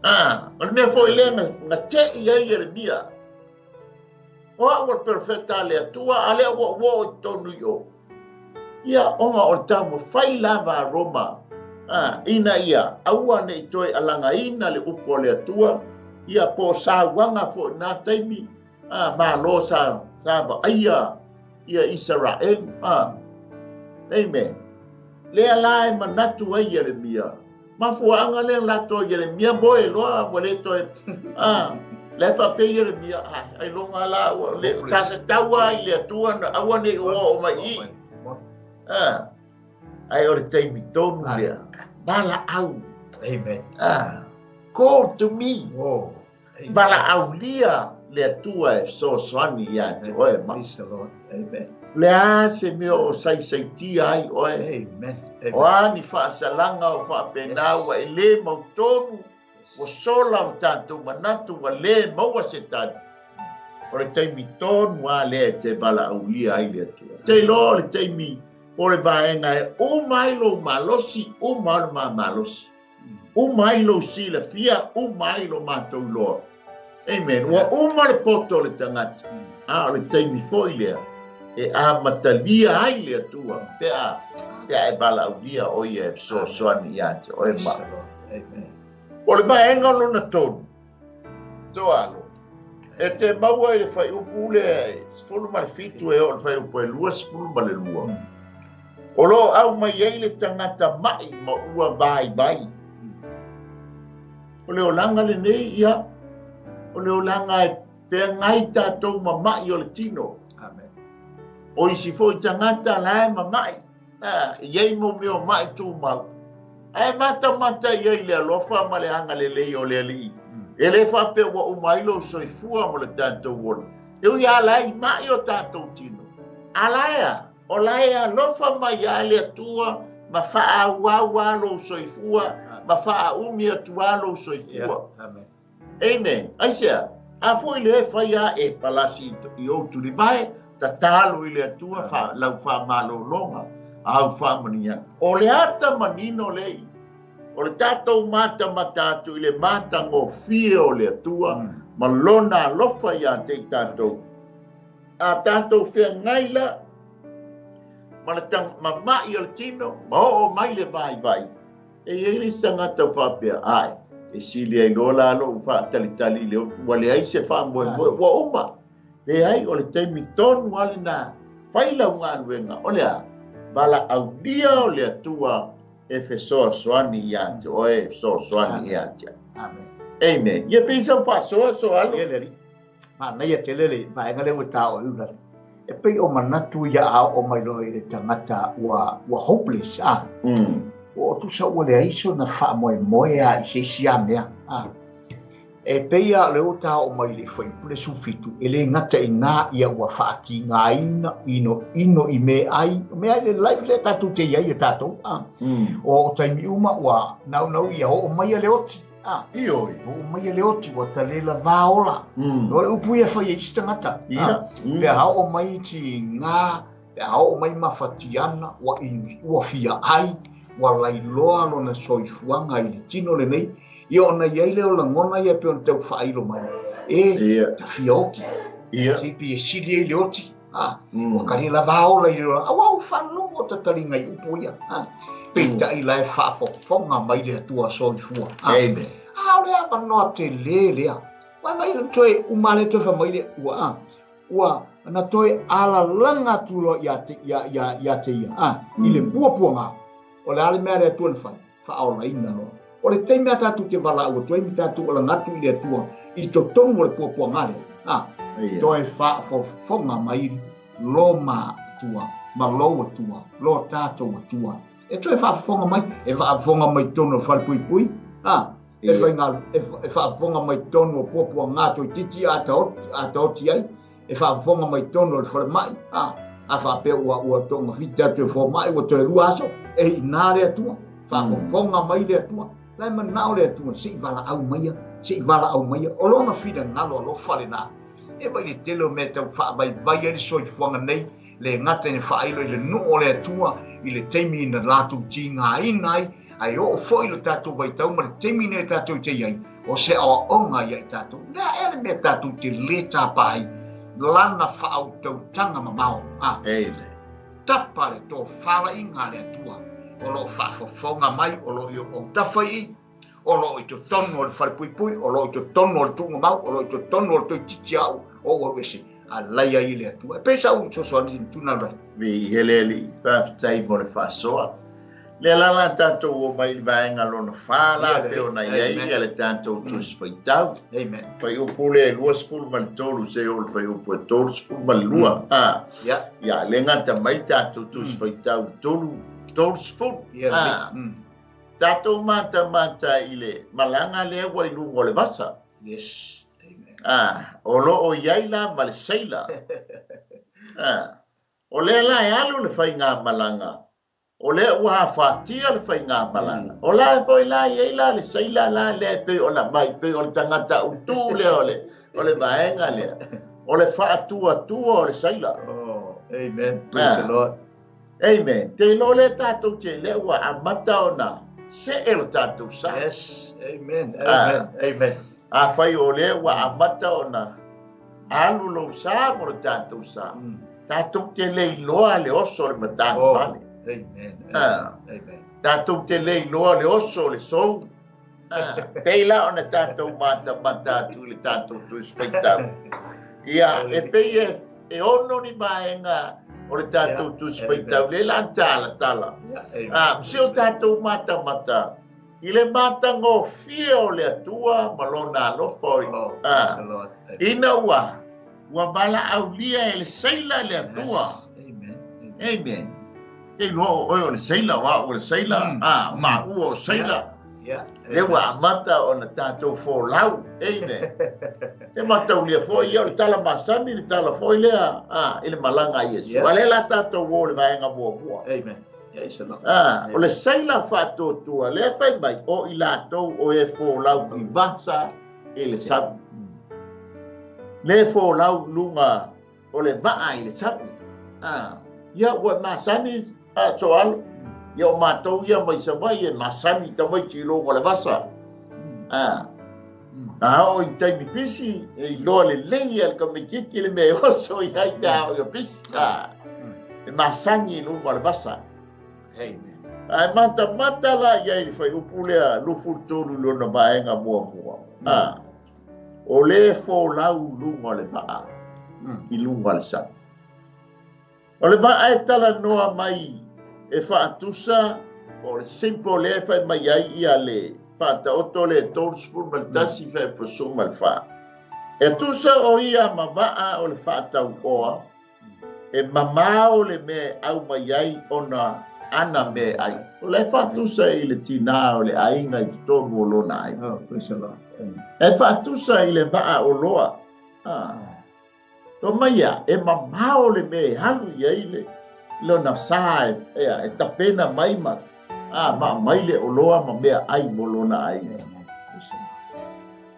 A, o le mea foi lea na te'i ai Ieremia. O au o le perofeta a le Atua, a lea ua ou oo i totonu i o. Ia, ona o le taumafai lava a Roma, a, ina ia aua ne i toe alagaina le upu a le Atua, ia po o sauaga foi i na taimi, a, malo sa, sa vaaia ia Isaraelu, a. Amen. Lea la e manatu ai Ieremia, mafuaaga lea latou Ieremia moe loa ua le toe, a, la e faapea Ieremia, ai, ailoga la ua le, sa tatau lava i le Atua na aua ne i ou oo mai i i. A, ae o le taimi tonu lea, valaau. Amen. A, call to me. Oh. Valaaulia le Atua e fesoasoani ia te oe ma. Praise the Lord. Amen. Le a se mea o saisaitia ai oe. Amen. Amen. O a ni faasalaga o faapena ua e le mautonu, ua sola o tatou manatu, ua le maua se tali. O le taimi tonu lava lea e te valaaulia ai le Atua. Te iloa o le taimi po o le vaega e uma ai lou malosi, uma ai lo ma malosi. Uma ai lou silafia, uma ai lo matou iloa. Amen. Ua uma le poto o le tagata, a o le taimi foi lea e amatalia ai le Atua pe a, pe a e valaaulia o ia e fesoasoani ia te oe ma. O le vaega lona tolu, Soalo, e te maua i le fuaiupu lea e 17 e oo i le fuaiupu e 22. O lo o aumai ai le tagata ma'i ma ua vaivai. O le olaga lenei, ia, o le olaga e feagai tatou ma ma'i o le tino. Amen. O isi foi tagata la e mama'i, e i ai mo mea o ma'i tumau, ae matamata i ai i le alofa ma le agalelei o le Alii. E le faapea ua uma ai lou soifua ma le tatou ola. E ui lava la i ma'i o tatou tino, a la e a? O la e alofa mai lava le Atua ma faaauau lava lou soifua ma faaumi atu lava lou soifua. Amen. Aisea? A foi lea e fai a e palasi i ou tulivae, tatalo i le Atua fa, lau faamalologa, au faamanuiaga. O le ata manino lea i, o le tatou matamata atu i le matagofie o le Atua ma Lona alofa ia te i tatou. A tatou feagai la ma le mama'i o le tino, ma oo mai le vaivai, E i ai le isi tagata ua faapea, Ae, e sili ai loa la lou faatalitali i le ua leai se faamoemoe, ua uma. Leai, o le taimi tonu lava lena, fai lau galuega, o le a? Valaaulia o le Atua e fesoasoani ia te oe, e fesoasoani ia te au. Amen. Amen. Ia pei sau faasoa, Soalo. Ia le Alii. Manaia tele le vaega lea ua taoa i uta. E pei o manatu ia a oo mai loa i le tagata ua, ua hopeless, a. Ua tusa ua leai sona faamoemoe a i se isi a mea, a. E pei a o lea ua taoa mai i le fuaiupu le 17, e le gata i nā ia ua faatigaina ino ino i meaai, o meaai le life lea tatou te i ai e tatou, a. O taimi uma ua naunau ia oo mai le oti. Ah, Ioe. Oo mai le oti ua ta le lavā ola. O le upu ia fai e isi tagata. Pe a oo mai tiga, pe a oo mai mafatiaga, ua inu, ua fia ai, ua lailoa lona soifuaga i le tino lenei, ia ona i ai lea o lagona ia pei ona tau faailo mai, e, ta fia oti. Se pei e sili ai le oti. Ah, ua ka le lavā ola i le ola. Aua ua faalogo tataliga i upu ia. Ah, peitai la e faafofoga mai le Atua soifua. Ah, Amen. A o le avanoa tele lea. Ua mai le toe uma le toe fai mai le ua ah, ua na toe alalaga atu loa ia te ia ia ia te ia. Ah, i le puapuaga. O le a le mea le Atua na fai? Faaolaina loa. O le taimi a tatou te valaau atu ai ma tatou alaga atu i le Atua i totonu o le puapuaga lea, a, toe faafofoga mai lo ma Atua ma lou Atua, lo tatou Atua. E toe faafofoga mai, e faafofoga mai totonu o le falepuipui, a, e faiga, e faafofoga mai totonu o puapuaga toeitiiti a taoti ai, e faafofoga mai totonu o le falemai, a, a faapea ua, ua togafiti atu e fomai, ua toe 2 aso, e i ina le Atua, faafofoga mai le Atua, la e manao le Atua, se i valaau maia, se i valaau maia, o lona finagalo alofa lena. E vai le tele o mea tau faavaivai ai le soifuaga nei, le gata ina faailo i le nuu o le Atua i le taimi na latou tigaina ai, ae oo foi lo tatou vaitau ma le taimi nei tatou te i ai, o se aoaoga ia i tatou. O le a ea le mea tatou te le tapa ai lana faautautaga mamao. A. Amen. Tapa le tofalaiga a le Atua, o lo o faafofoga mai, o lo o i ou tafa i i, o lo o i totonu o le falepuipui, o lo o i totonu o le tuugamau, o lo o i totonu o le toeitiiti au o ou alu ese, a lai ai i le Atua. E pei sau fesoasoani tuna rai. Viia le Alii, faafetai mo le faasoa. Lea la la tatou o mai i le vaega lona 4 la, pe ona i ai ia le tatou Tusi Faitau. Amen. Fuaiupu lea e 23 seia oo i le fuaiupu e 32. Ah. Ia, le gata mai le tatou Tusi Faitau 3, 30. Ah. Tatou matamata i le malaga lea ua i luga o le vasa. Yes. Amen. Ah, o lo o i ai la ma le seila. Ah. O lea la e alu le faigamalaga, o lea ua afatia le faigamalaga. O la foi la i ai la le seila la lea e pei ona mai, pei o le tagata utū lea o le, o le vaega lea. O le faatuatua o le seila. Oh, amen. Praise the Lord. Amen. Te iloa lea tatou te lea ua amata ona see lo tatou sa. Yes. Amen. Amen. Amen. Afai o lea ua amata ona alu lou sa mo le tatou sa. Tatou te le iloa le oso o le matagivale. Oh, amen. Amen. Amen. Tatou te le iloa le oso o le sou. Pei la ona tatou matamata atu i le tatou Tusi Faitau. Ia, e pei e ono ni vaega o le tatou Tusi Faitau lea la na talatala. Se o tatou matamata i le matagofie o le Atua ma lona alofa o ina ua Ua valaaulia e le seila le Atua. Amen. Amen. Ke iloa o oe o le seila, o au o le seila, a, maua o seila. Lea ua amata ona tatou folau. Amen. E mataulia foi ia o le tala masani, le tala foi lea, a, i le malaga a Iesu. A lea la tatou o le vaega muamua. Amen. A, o le seila faatuatua, lea fai mai, o i latou o e folau i vasa i le sami. Le folau luga o le vaa i le sami. A, ia ua masani a soalo. Ia o matou ia mai Savaii e masani tamaiti i luga o le vasa. A, a oo i taimi pisi, e iloa lelei e le tamaitiiti le mea e oso i ai pe a oo i pisi. A, e masani i luga o le vasa. Ae matamata la i ai le fuaiupu lea 23 i lona vaega muamua. A, o le folau luga o le vaa i luga o le sami. O le vaa e talanoa mai e faatusa, o le simple lea e fai mai ai ia le faataoto le 31 fa 14. E tusa o ia ma vaa o le faatauoa, e mamao le mea e au mai ai ona ana mea ai. O le faatusa i le tina o le aiga i totonu o lona aiga. Oh, praise the Lord. E faatusa i le vaa o loa. To maia, e mamao le mea e alu i ai le lona sa e tapena mai ma a ma mai le oloa ma mea ai mo lona aiga.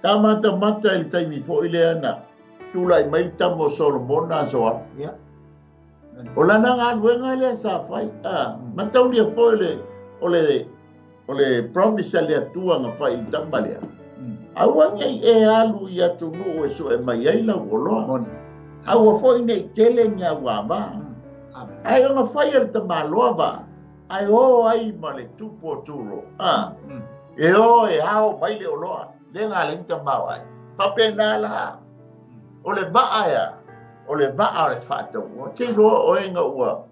Ta mata mata i le taimi foi lea na tulai mai tama o Solomona soa. O lana galuega lea sa fai. Mataulia foi le o le promise a le Atua na fai i tama lea. Aua nei e alu i atunuu e sue mai ai lau oloa. Aua foi nei tele ni au ava. Ai ona fai e le tamaloa va. Ai o ai ma le tupu o turo. E o e ao mai le oloa. Le ngā le ngita mau ai. Papena la. O le vaa ia. O le vaa o le whaatau. O te loa o e ngā ua.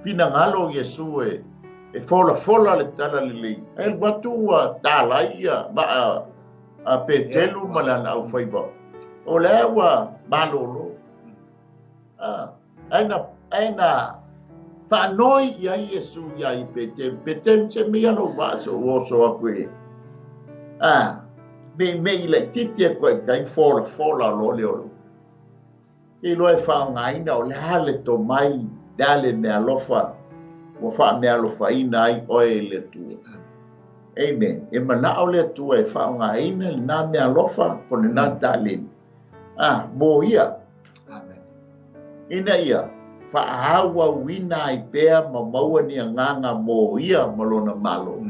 Pinangalo Iesu e fola fola le tala lelei. Ai watu ua tālai ia vaa a Petelu ma lana au whaiva. O lea ua malolo. Aina whanoi ia Iesu ia i Petelu. Petelu se mea no vaa so oso aku e. Me me i le titi e koe kai fola fola lo le olo. Ke loa e whaongaina o le hale tō mai le ale mea alofa ua wha mea alofa ina ai oe i le Atua. Amen. E manao le Atua e whaongaina le nā mea alofa po le nā taleni. Mō ia. Amen. Ina ia, whaahau ina ai pea ma maua ni nganga mō ia ma lona malo.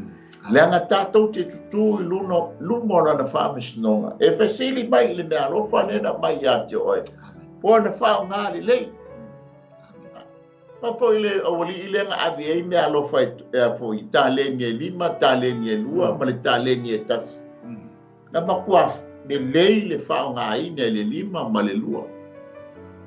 Leanga tātou te tutu i luna, luma o lana whaamisnonga. E whasili mai le mea alofa nena mai ia te oe. Po na whaonga le lei. Papo i le awali i lenga avi ei mea alofa e afo i tāleni e 5, tāleni e 2, ma le tāleni e 1. Na makua le lei le whaonga ina le 5 ma le 2.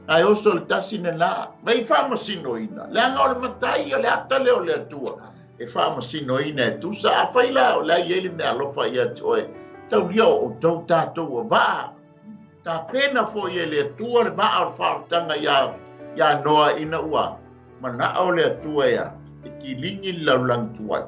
Ai oso le tasi na la, vai whamasino ina. Leanga o le matai o le atale o le Atua. E whamasino ina e tusa a whaila o lai ele mea alofa ia te oe. Tau lia o tau tātou o vaa. Tā pena foi e le Atua le vaa o le whaotanga ia noa ina ua. Mana o le Atua ia, e kilingi le laulangi tuai.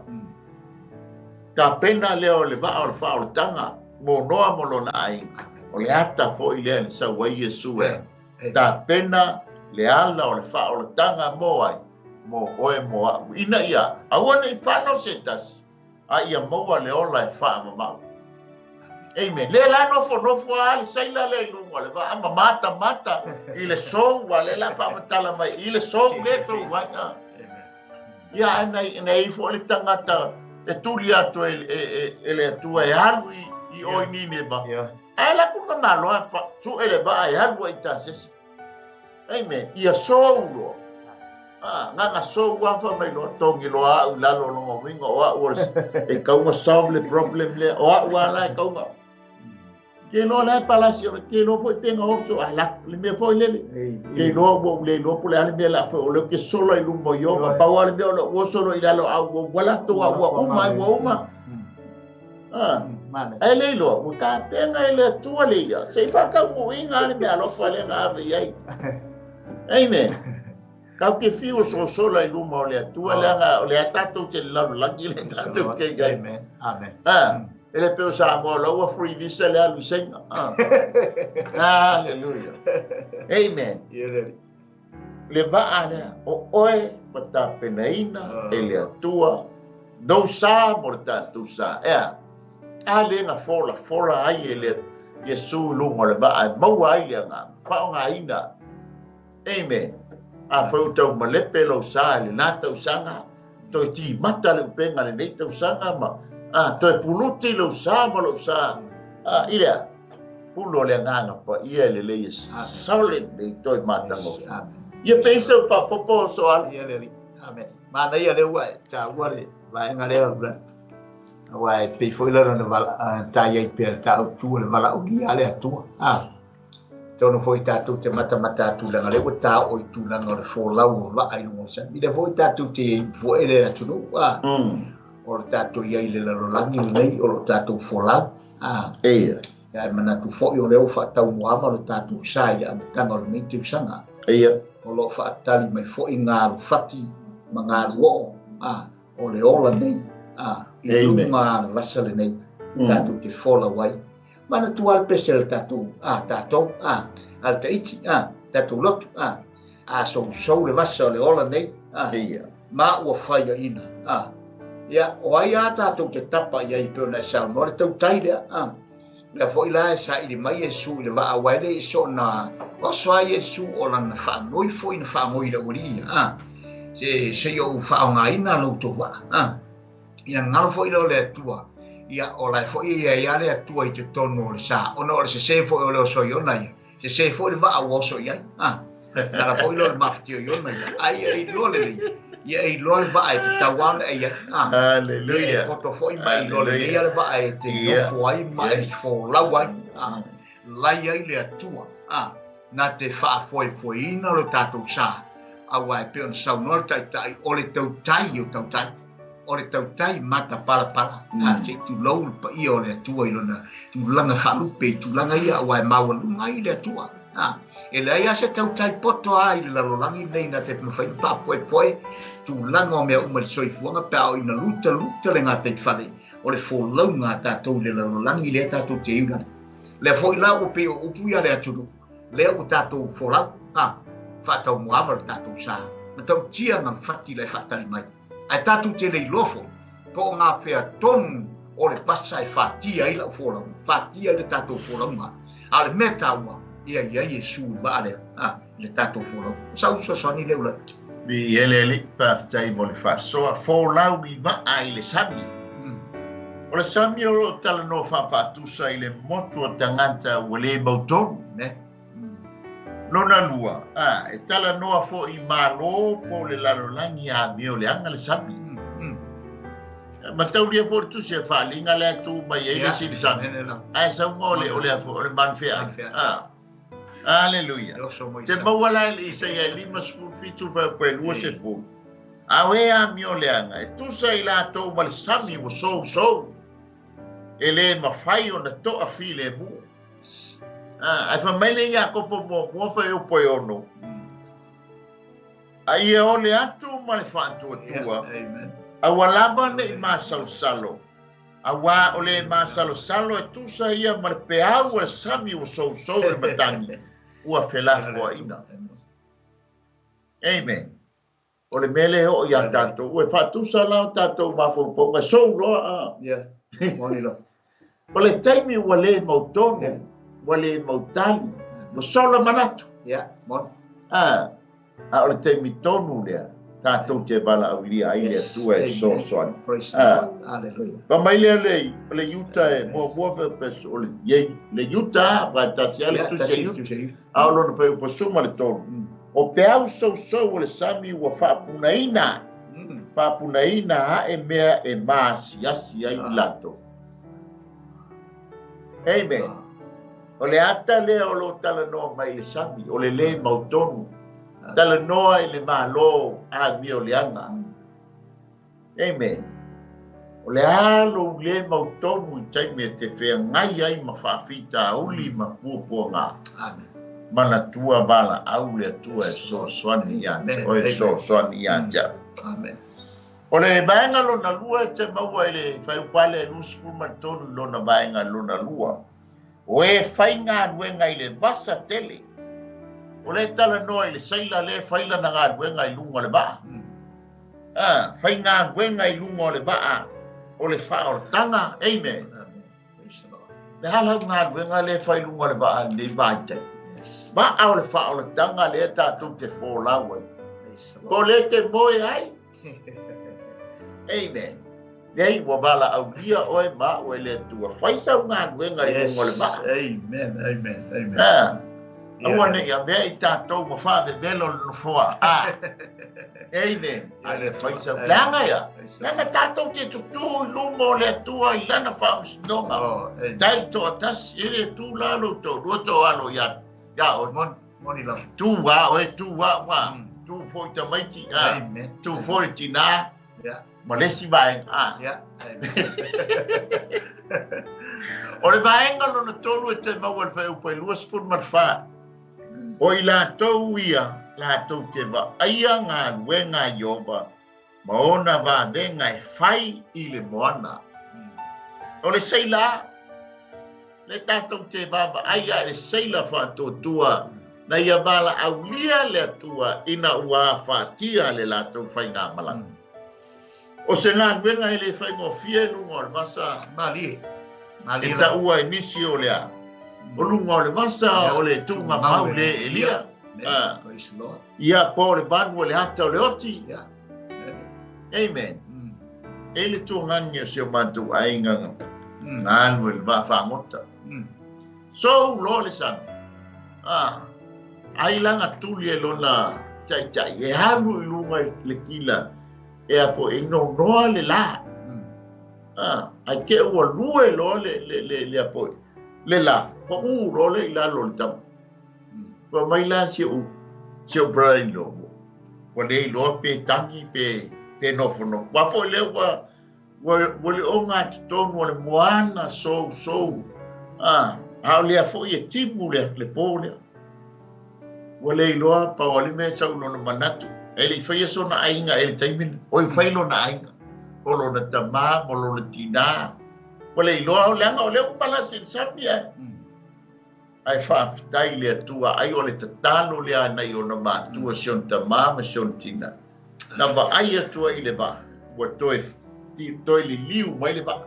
Tā pena lea o le vaa o le whaotanga, mō noa mo lona ainga. O le ata foi lea ni sau ai Iesu e. Tā pena le ala o le whaolatanga mō ai, mō oe mō au. Ina ia, aua nei whanau se tasi, a ia maua le ola e whaamamau. Amen. Le la nofo nofo a le saila le lunga le va ama mata mata i le sou a le la whaamatala mai i le sou le tau vai. Ia ana i fo le tangata e tuli atu e le atua e alu i oi nine ba. Ai la kuna maloa tu ele va e alu ai ta sesi. Amen. Ia sou lo. Nganga sou wa fa mai lo tongi lo a u lalo lo wingo o a u e kaunga solve le problem le o a u ala e kaunga. Ke lo la palasi o ke lo foi penga oso a la le me foi le ke lo wo le lo pole ale me la foi o le ke solo i lumbo yo ma pa ale me lo wo solo i lalo a wo wala to a wo uma wo uma. Ae le iloa, ua tapena e le Atua le ia, se i faataunuuina le meaalofa lea na ave i ai. Amen. Tatou te fiu sosola i luma o le Atua, leaga o lea tatou te lalolagi le tatou te i ai. Amen. Amen. E le pei o Samoa, o la ua free visa le alu i Saina. Hallelujah. Amen. Le vaa lea, o oe ma tapenaina e le Atua, lou sa mo le tatou sa. Ea, a le na folafola ai e le Iesu i luga o le vaa e maua ai le agaga, faaaogaina. Amen. Afai ua taumalepe lou sa i lena tausaga, toe timata le upega i lenei tausaga ma toe puluti lou sa ma lou sa. I lea, pulu o le agaga paia e lelei e solid le toe matagofie. Ia pei se faapopo o Soala. Ia le Alii. Amen. Manaia lea ua e taua le vaega lea ua aua e pei foi la ona tai ai pea le taautu o le valaaulia a le Atua. Atonu foi tatou te matamata atu leaga lea ua taoo i tulaga o le folau o vaa i luga o le sami. Lea foi tatou te i ai foi le atunuu, o le tatou i ai i le lalolagi lenei o lo tatou folau. Eia. Ia e manatu foi o lea ua faataumuaava le tatou sa i le amataga o lenei tausaga. Eia. O lo o faatali mai foi ngā alufati ma ngā aluoo, o le ola nei, i luga a le vasa lenei, tatou te folau ai. Manatua le pese le tatou, tatou, a le taiti, tatou lotu, a sousou le vasa o le ola nei, ma ua faiaina, ia, o ai a tatou te tapa i ai pe ona e saunoa le tautai lea, lea foi la e saili mai Iesu i le vaa aua e le i soona oso ai Iesu o lana faanoi foi na faagoi i le aualii ia, se se i ou faaaogaina lou tou vaa, ia galo foi lea o le Atua, ia o lae foi e iai a le Atua i totonu o le sa, ona o le sesē foi o le oso i ona ia, sesē foi le vaa ua oso i ai, ala foi lea o le mafatia i ona ia, ai e iloa lelei, ia e iloa le vaa e tatau lava ona e i ai, Hallelujah. E poto foi ma e iloa lelei le vaa e te nofo ai ma e folau ai, lai ai le Atua, na te faafoefoeina lo tatou sa, aua e pei ona saunoa le taitai, o le tautai o tautai, o le tautai mata palapala, se i tulou le paia o le Atua i lona tulaga faalupe i tulaga ia, aua e maualuga ai le Atua. E leai lava se tautai poto lava i le lalolagi lenei na te mafai ona faapoepoe tulaga o mea uma i le soifuaga pe a oo ina lutaluta le gataifale o le folauga a tatou i le lalolagi lea tatou te iula. Lea foi la ua pei o upu ia le atunuu, lea ua tatou folau, faataumuaava le tatou sa, matautia galufati la e faatali mai. Ae tatou te le iloa foi, po o ngā pea tonu o le vasa e fatia ai lau folauga, fatia ai le tatou folauga. A o le mea taua, ia i ai Iesu i le vaa lea, i le tatou folauga. O sau fesoasoani lea ula. Viia le Alii, faafetai mo le faasoa, folau i vaa i le sami. O le sami o lo o talanoa faafaatusa i le motu o tagata ua le mautonu. Ne. Lona lua, e talanoa foi i Malo po o le lalolagi amioleaga le sami. Mataulia foi le tusi e faaaliga lea tu mai ai le isi i le sami. Ae sauga o le o le o le manufea. Hallelujah. Te maua la i Isaia 57 fuaiupu 20. Awe amioleaga e tusa i latou ma le sami ua sousou. E le mafai ona toafilemu. Ae fai mai le Iakopo muamua fuaiupu e 6. A ia ole atu ma le faatuatua, aua lava ne'i masalosalo, auā o le masalosalo e tusa ia ma le peau o le sami ua sousou le matagi, ua felafoaiina. Amen. O le mea lea e oo iā tatou, ua faatusa la o tatou mafaufauga, e sou loa. O le taimi ua le mautonu, ua le mautali, ua sola manatu. A o le taimi tonu lea, tatou te valaaulia ai le Atua e fesoasoani. Fai mai lea o le Iuta e muamua o le Iuta, aua e tasi lava le tusi a Iuta, a o lona fuaiupu 13. O peau sousou o le sami ua faapunaina, faapunaina ae mea e maasiasi ai i latou. Amen. O le ata lea o lo o talanoa mai i le sami, o le le mautonu. Talanoa i le Malo amioleaga. Amen. O O le a lou le mautonu i taimi e te feagai ai ma faafitauli ma puapuaga. Amen. Manatua valaau le Atua e fesoasoani ia te oe, fesoasoani ia te au. Amen. O le vaega lona lua e te maua i le Fuaiupale 23 i lona vaega lona lua, o e faigaluega i le vasa tele. O lea e talanoa i le sailor lea e fai lana galuega i luga o le vaa. Faigaluega i luga o le vaa o le faaolataga. Amen. Le a lau galuega lea e fai i luga o le vaa i lenei vaitaimi? Vaa o le faaolataga lea tatou te folau ai. Po o lea te moe ai. Amen. Nei, ua valaaulia oe ma au e le Atua. Fai sau galuega i luga o le vaa. Amen, amen, amen. Aua ne i avea i tatou ma faavevelo le nofoa. Amen. A le fai sau. Leaga ia. Leaga tatou te tutū i luma o le Atua i lana faamasinoga. Tai toatasi, e le tu la lou toalua toalo ia oe. Moni lava. Tu a oe, tu a ua. Tu foi tamaiti. Tu foi tinā. Ma le isi vaega. O le vaega lona tolu e te maua i le Fuaiupu 24, o i latou ia latou te vaaia galuega a Ieova ma ona vavega e fai i le moana. O le seila, le tatou te vaavaai a i le seila faatuatua na ia valaaulia le Atua ina ua afatia le latou faigamalaga. O se galuega e le faigofie i luga o le vasa. Malie. Malie e taua i nisi o le a. O luga o le vasa o le tuugamau le Elia. Ia po o le vanu o le ata o le oti. Amen. E le tuagani o si o matou aiga galu e le vaafagota. So loa le sami. Ai laga tuli e lona taitai e alu i luga i le kila e a foi e nonoa le la. Ai te ua lue loa le a foi le la. Pa u loa le i lalo le tama. Fa mai la si u brother-in-law. Ua le iloa pe tangi pe nofono. Ua foi lea ua ua le o ngā totonu o le moana sou sou. A o lea foi e timu le pō lea. Ua le iloa pau a le mea sau lona manatu. E le i faia sona aiga e le taimi lena. Oi fai lona aiga. O lona tamā ma lona tinā. Ua le iloa o leaga o lea ua palasi i le sami ae. Ae faafetai i le Atua ai o le tatalo lea nai ona matua si ona tamā ma si ona tinā. Na vaai atu ai i le vaa, ua toe liliu mai le vaa.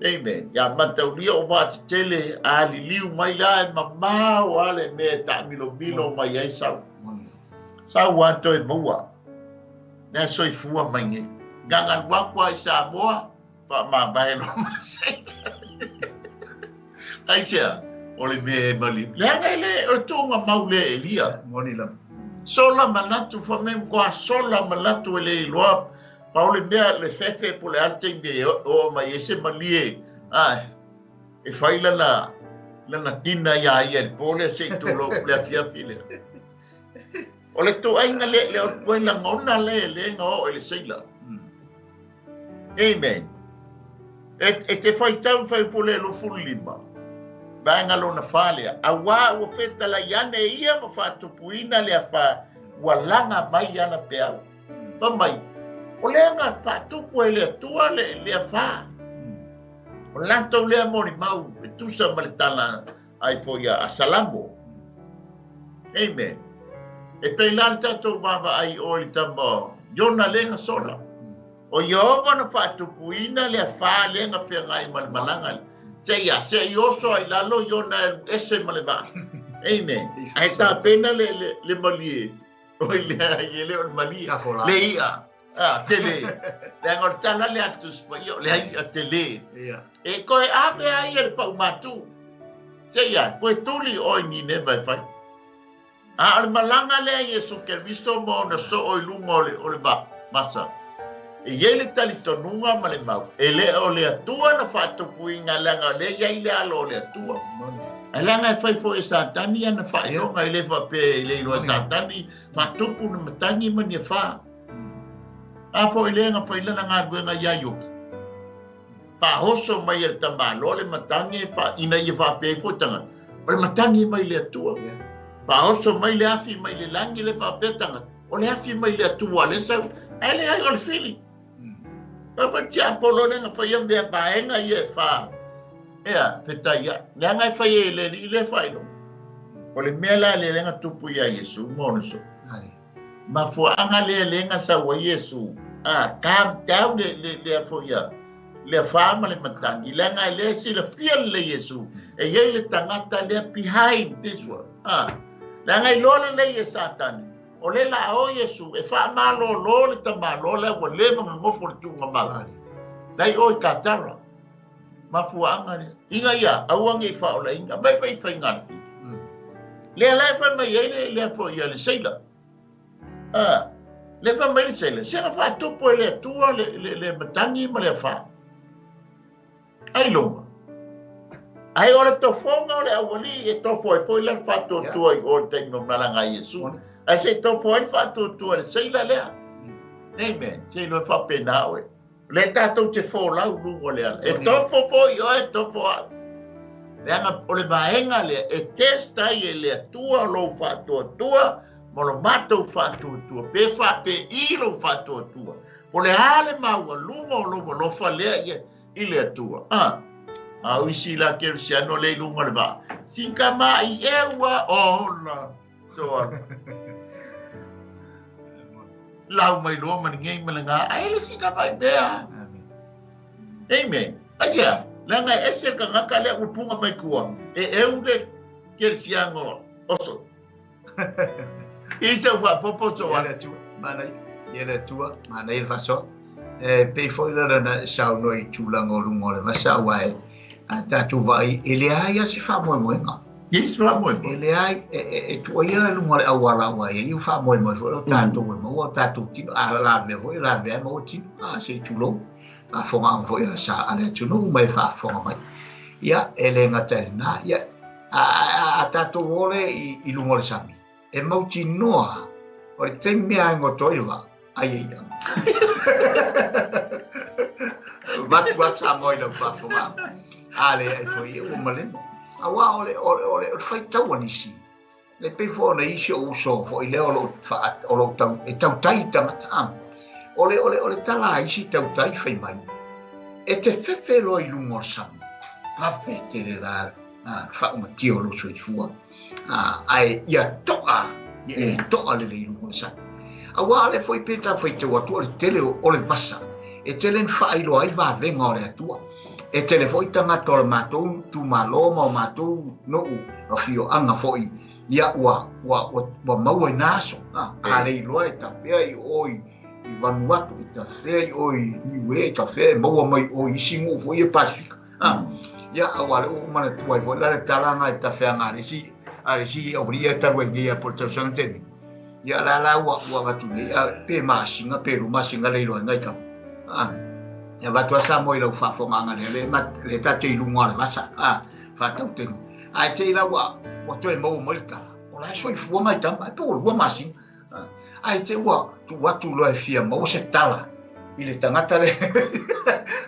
Amen. Ia mataulia o vaa tetele a liliu mai la e mamao a le mea e taamilomilo mai ai sau. Sau a toe maua. Nea soifua mai nei. Gagalu aku ai Samoa, faamavae loa ma seila. Aisea, o le mea e mali. Leaga e le, o le tuuga mau le Elia. Moni lava. Sola manatu, fa me mkoa sola manatu e le iloa. Pa o le mea le fefe po le a le taimi e oo mai ai se malie. E fai lana tina ia ia i le po lea se i tulou le afiafi lea. O le tuaiga le le o tuai lagona le le nga oo i le seila. Amen. E te faitau Fuaiupule 25, vaega lona fa lea. Auā ua fetalai ane ia ma faatupuina le afa ua laga mai ana peau. Fa mai, o lea nga faatupu e le Atua le afa. O latou lea molimau e tusa ma le tala ai foi a Salamo. Amen. E pei la le tatou vaavaai o i le tama Iona le nga sola. O Ieova na faatupuina le afa le nga feagai ma le malaga. Se ia, se i oso ai lalo Iona e alu ese ma le vaa. Amen. Ae tapena le malie. Oi lea i e le o le malie. Le ia. Tele. Leaga o le tala le a le Tusi Paia, o le ia tele. E koe ave ai e le paumatu. Se ia, koe tuli oi Nineva e fai. A o le malaga lea Iesu Keriso ma ona soo i luga o le vaa, vasa. E iai le talitonuga ma le mau, e le o le Atua na faatupuina leaga o lea iai le alo o le Atua. Ae leaga e fai foi e Satani ana faailoga e le faapea e le iloa e Satani faatupu na matagi ma ni afa. A foi lea na fai lana galuega iā Iopu. Faaoso mai e le tamaloa le matagi e fa, ina ia faapea ai foi tagata, o le matagi mai le Atua. Faaoso mai le afi mai le lagi le faapea tagata, o le afi mai le Atua lea sau, ae leai o le fili. Papa tiapolo lea na faia mea vaega ia e fa. Ea, fetai ai. Leaga e fai e le alii lea faailoga. O le mea la lea na tupu iā Iesu ma ona so'o. Mafuaaga lea lea na sau ai Iesu, a, calm down le, le, lea foi a, le afa ma le matagi, leaga e lea e silafia lelei Iesu, e i ai le tagata lea behind this one. A, leaga e iloa lelei e Satani, o le la o Iesu e faamalōlō le tamaloa lea ua leva ona nofo i le tuugamau. La i o i Katara. Mafuaaga lea. Ina ia aua ne i faaolaina, vai vai faiga a le fili. Lea la e fai mai ai le, lea foi a le seila. A, lea fai mai le seila, se na faatupu e le Atua le, le, le matagi ma le afa. Ailoga. Ai o le tofoga o le aualii e tofo ai foi la le faatuatua i o i le taimi o malaga a Iesu. Ae se i tofo ai le faatuatua i le seila lea. Amen. Se iloa e faapena oe. O lea tatou te folau luga o le ala. E tofo foi oe, e tofo au. Leaga o le vaega lea e test ai e le Atua lou faatuatua ma lo matou faatuatua, pe faapei lou faatuatua. Po o le a le maualuga o lou alofa lea ia i le Atua. Ah, a o isi la kerisiano lea i luga o le vaa. Sika mai e ua ola. So, lau mai loa ma lenei ma lena, ae le sika mai mea. Amen. Aisea, leaga e ese le tagata lea ua puga mai tua, e eu le kerisiano oso. I sau faapopo so Ia le Atua, manaia. Ia le Atua, manaia le faasoa. E pei foi la na e saunoa i tulaga o luga o le vasa aua e a tatou vaai e leai lava se faamoemoega. Yes, faamoemoe. E leai, e tuuaia le luga o le auala aua e i ai o faamoemoe foi o tatou e maua o tatou tino. A lavea foi, e lavea e maua tino. A, se i tulou. Faafofogaaga foi a sa a le atunuu ma e faafofoga mai. Ia, e le gata i lena, ia, a tatou o lea i luga o le sami, e mautinoa o le taimi lava e goto ai le vaa, ai e ia. Vaeatu a Samoa i lau faafofogaaga. A leai foi, ia ua malemo. Aua o le, o le, o le, o le faitau a nisi, e pei foi ona i ai si ou uso foi lea o lo o lo o tau, e tautai i tagata. A, o le, o le, o le tala a isi tautai fai mai, e te fefe loa i luga o le sami, vave tele la le faaumatia o lou soifua, ae ia to'a, ia e to'a lelei i luga o le sami. Aua o lea foi pe tau faitau atu o le tele o le vasa, e tele ina faailoa ai vavega o le Atua. E tele foi tagata o le matou itumalo ma o matou nuu afioaga foi, ia ua, ua, ua, ua maua i na aso. A le iloa e tafea i o i, i Vanuatu, e tafea i o i Niue, e tafea e maua mai o i isi nuu foi ia Pasifika. Ia, aua o lea ua ou manatua ai foi la le tala na i tafeaga a le isi, a le isi aualii ia talu ai nei po o le tausaga tele nei. Ia la la ua ua avatu nei, pe masina pe lua masina le iloa ai nai tama. E avatu lava Samoa i lau faafofogaaga lea, lea lea ta te i luga o le vasa, faatautaiga. Ae te i la ua ua toe maua mai le tala, o la e soifua nai tama, po ua lua masina. Ae te ua tuu atu loa e fia maua se tala i le tagata lea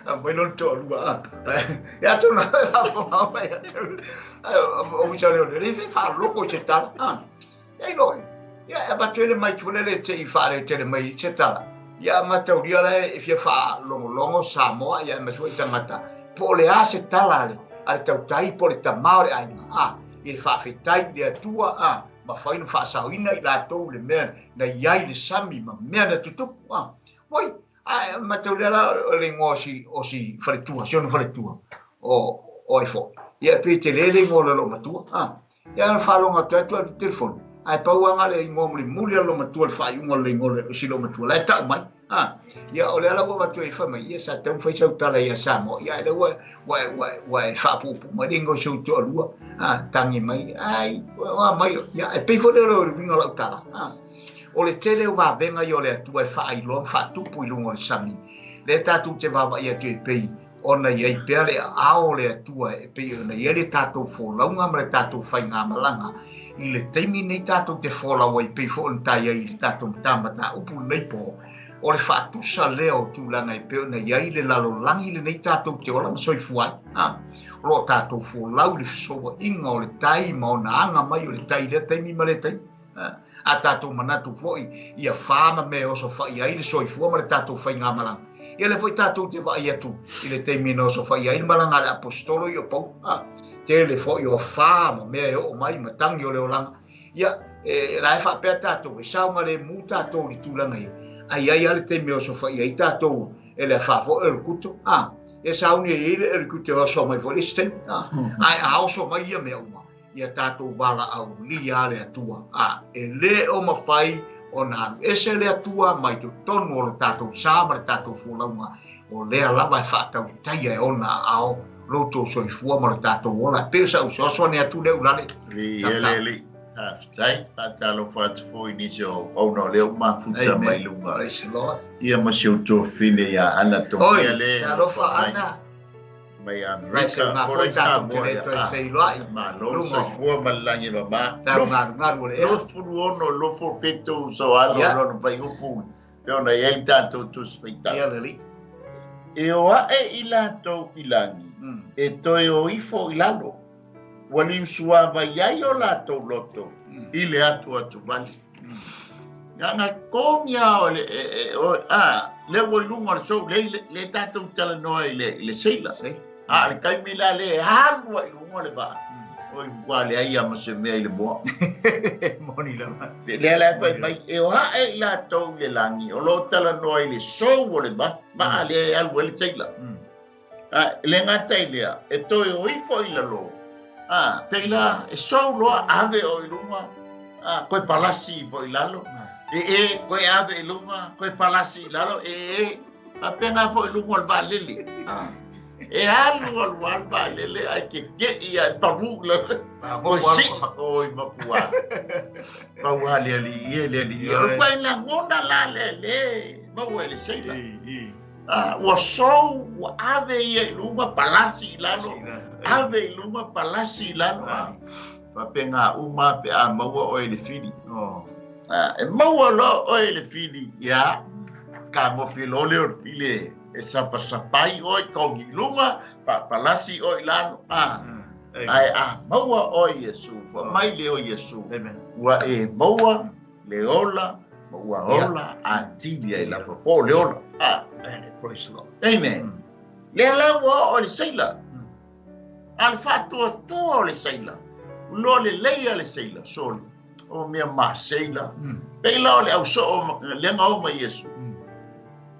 aumai lona toalua. Ia atonu e faafofoga mai o uisa lea o le le faalogo i se tala. Ia iloa e. Ia e avatu ai le mic foi lele se i faaleotele mai se tala. Ia mataulia la e fia faalogologo Samoa ia aemaise foi tagata po o le a se tala a le a le tautai po o le tama o le aiga a i le faafetai i le Atua a mafai ona faasaoina i latou le mea na i ai le sami ma mea na tutupu a. Oi, a mataulia la o le igoa o si o si faletua, si ona faletua o ai foi. Ia e pei e tele le igoa o le loomatua a. Ia na faalogo atu atu i le telefoni, ae pau lava le igoa mulimuli a le loomatua i le faaiuga o le igoa o si loomatua, la e tau mai. A, ia o lea la ua avatu ai fai mai, ia sa tatau ona fai sau tala ia Samoa, ia ae lea ua, ua, ua, ua e faapuupuu mai le igoa o si ou toalua, a, tagi mai, ai, ua mai, ia, e pei foi lea o le uiga o lau tala, a. O le tele o vavega ia o le Atua e faailoa ma faatupu i luga o le sami, lea tatou te vaavaai atu e pei ona i ai pea le aao o le Atua e pei ona i ai le tatou folauga ma le tatou faigamalaga i le taimi nei tatou te folau ai pei foi ona ta i ai i le tatou mataupu lenei po. O le faatusa lea o tulaga e pei ona i ai le lalolagi lenei tatou te ola ma soifua ai. A, o lo o tatou folau i le fesouaiga o le tai ma ona aga mai o le tai i lea taimi ma lea taimi. A tatou manatu foi i afa ma mea e osofai ai le soifua ma le tatou faigamalaga, ia lea foi tatou te vaai atu i le taimi na osofai ai le malaga a le aposetolo ia o Paulo. A, tele foi o afa ma mea e oo mai ma tagi o le olaga. Ia, e la e faapea tatou, e saogalemu tatou i le tulaga ia, ae i ai lava le taimi e osofai ai tatou e le afa foi o le kuto. A, e sauni ai le kuto e oso mai foi le isi taimi. A, ae a oso mai ia mea uma, ia tatou valaaulia le Atua. A, e le o mafai ona alu ese le Atua mai totonu o le tatou sa ma le tatou folauga, o lea lava e faatautaia e ona aao lo outou soifua ma le tatou ola. E pei o sau fesoasoani atu lea Ulale. Li ele li. Faafetai, faatalofa atu foi i nisi o auauna o lea ua mafuta mai luga. Praise the Lord. Ia ma si ou tuafafine ia Ana Tomia Oi, le talofa alofa mai. Ana. Mai Raise Amerika, ngā fola foi i tatou te Samoa le ia. toe Ah, feiloai. malo le Luga o soifua ma le lagi e mama. tau Lofu, galugalu o le ea. 26, 27 so alo Ia. lona fuaiupu e ona i ai le tatou Tusi Faitau. Ia le Alii. E o ae i latou i lagi, e toe o ifo i lalo. Ua liusua mai ai o latou loto i le atu atu vale. Nga kogia o le e, e, o, a, le ua i luga o le sou, le, le, le tatou talanoa i le, i le seila. A, le taimi la le e alu ai i luga o le vaa. Oi, ua leai a ma se mea i le moa. Moni lava. Le lea la e fai mai, e o ae i latou i le lagi, o lo o talanoa i le sou o le vaa lea e alu ai le seila. A, le gata i lea, e toe o ifo i lalo. A, pei la, e sou loa ave o i luga, a, koe palasi ifo i lalo. E e, koe ave i luga, koe palasi i lalo, e e, faapena foi i luga o le vaalele. A, e alu alu alu vaalele, ae keke'i a e pagu i lalo. Koe si'i, oi mapua. Pau a le alii e, le alii e. O le koe lagona la le le, maua i le seila. A, ua sou, ua ave ia i luga, palasi i lalo. Ave i luga, palasi i lalo. A, faapena uma pe a maua oe i le fili. A, e maua loa oe i le fili, ia, kagofi loa lea o le fili e, e sapasapai oe, togi i luga, palasi oe i lalo. A, ae a maua oe Iesu, fai mai lea o Iesu, ua e maua le ola, ma ua ola atili ai lava po o le ola. A, Praise the Lord. Amen. Lea la ua oo i le seila. A le faatuatua o le seila. Loa lelei a le seila, soli. O mea ma seila. Pei la o le ausoo lea na o mai Iesu.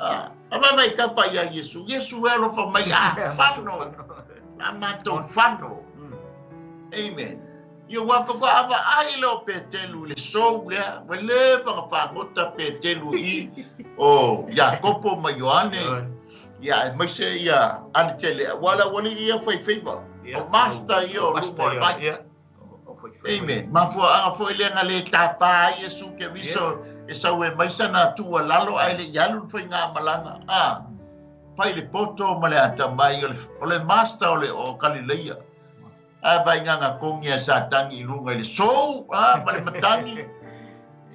A, a vai vai kapa ia Iesu. Iesu e alofa mai, a fano. A matou fano. Amen. Ia ua whakwa ava ai le o Petelu i le sou lea. Ua le whakawhangota Petelu i o Iakopo ma Ioane. Ia, e maise ia Anitele. Wala wali ia whai whiwa. O master ia o luga o le vai. Amen. Mafua anga foi le nga le tapa ai Iesu ke viso e sau e maisa na tua lalo ai le ialu le whai ngā malanga. A, pai le poto ma le ata mai o le master o le o Galileia. A vai ngā ngā kongi a satangi i lunga i le sou, a, ma le matangi.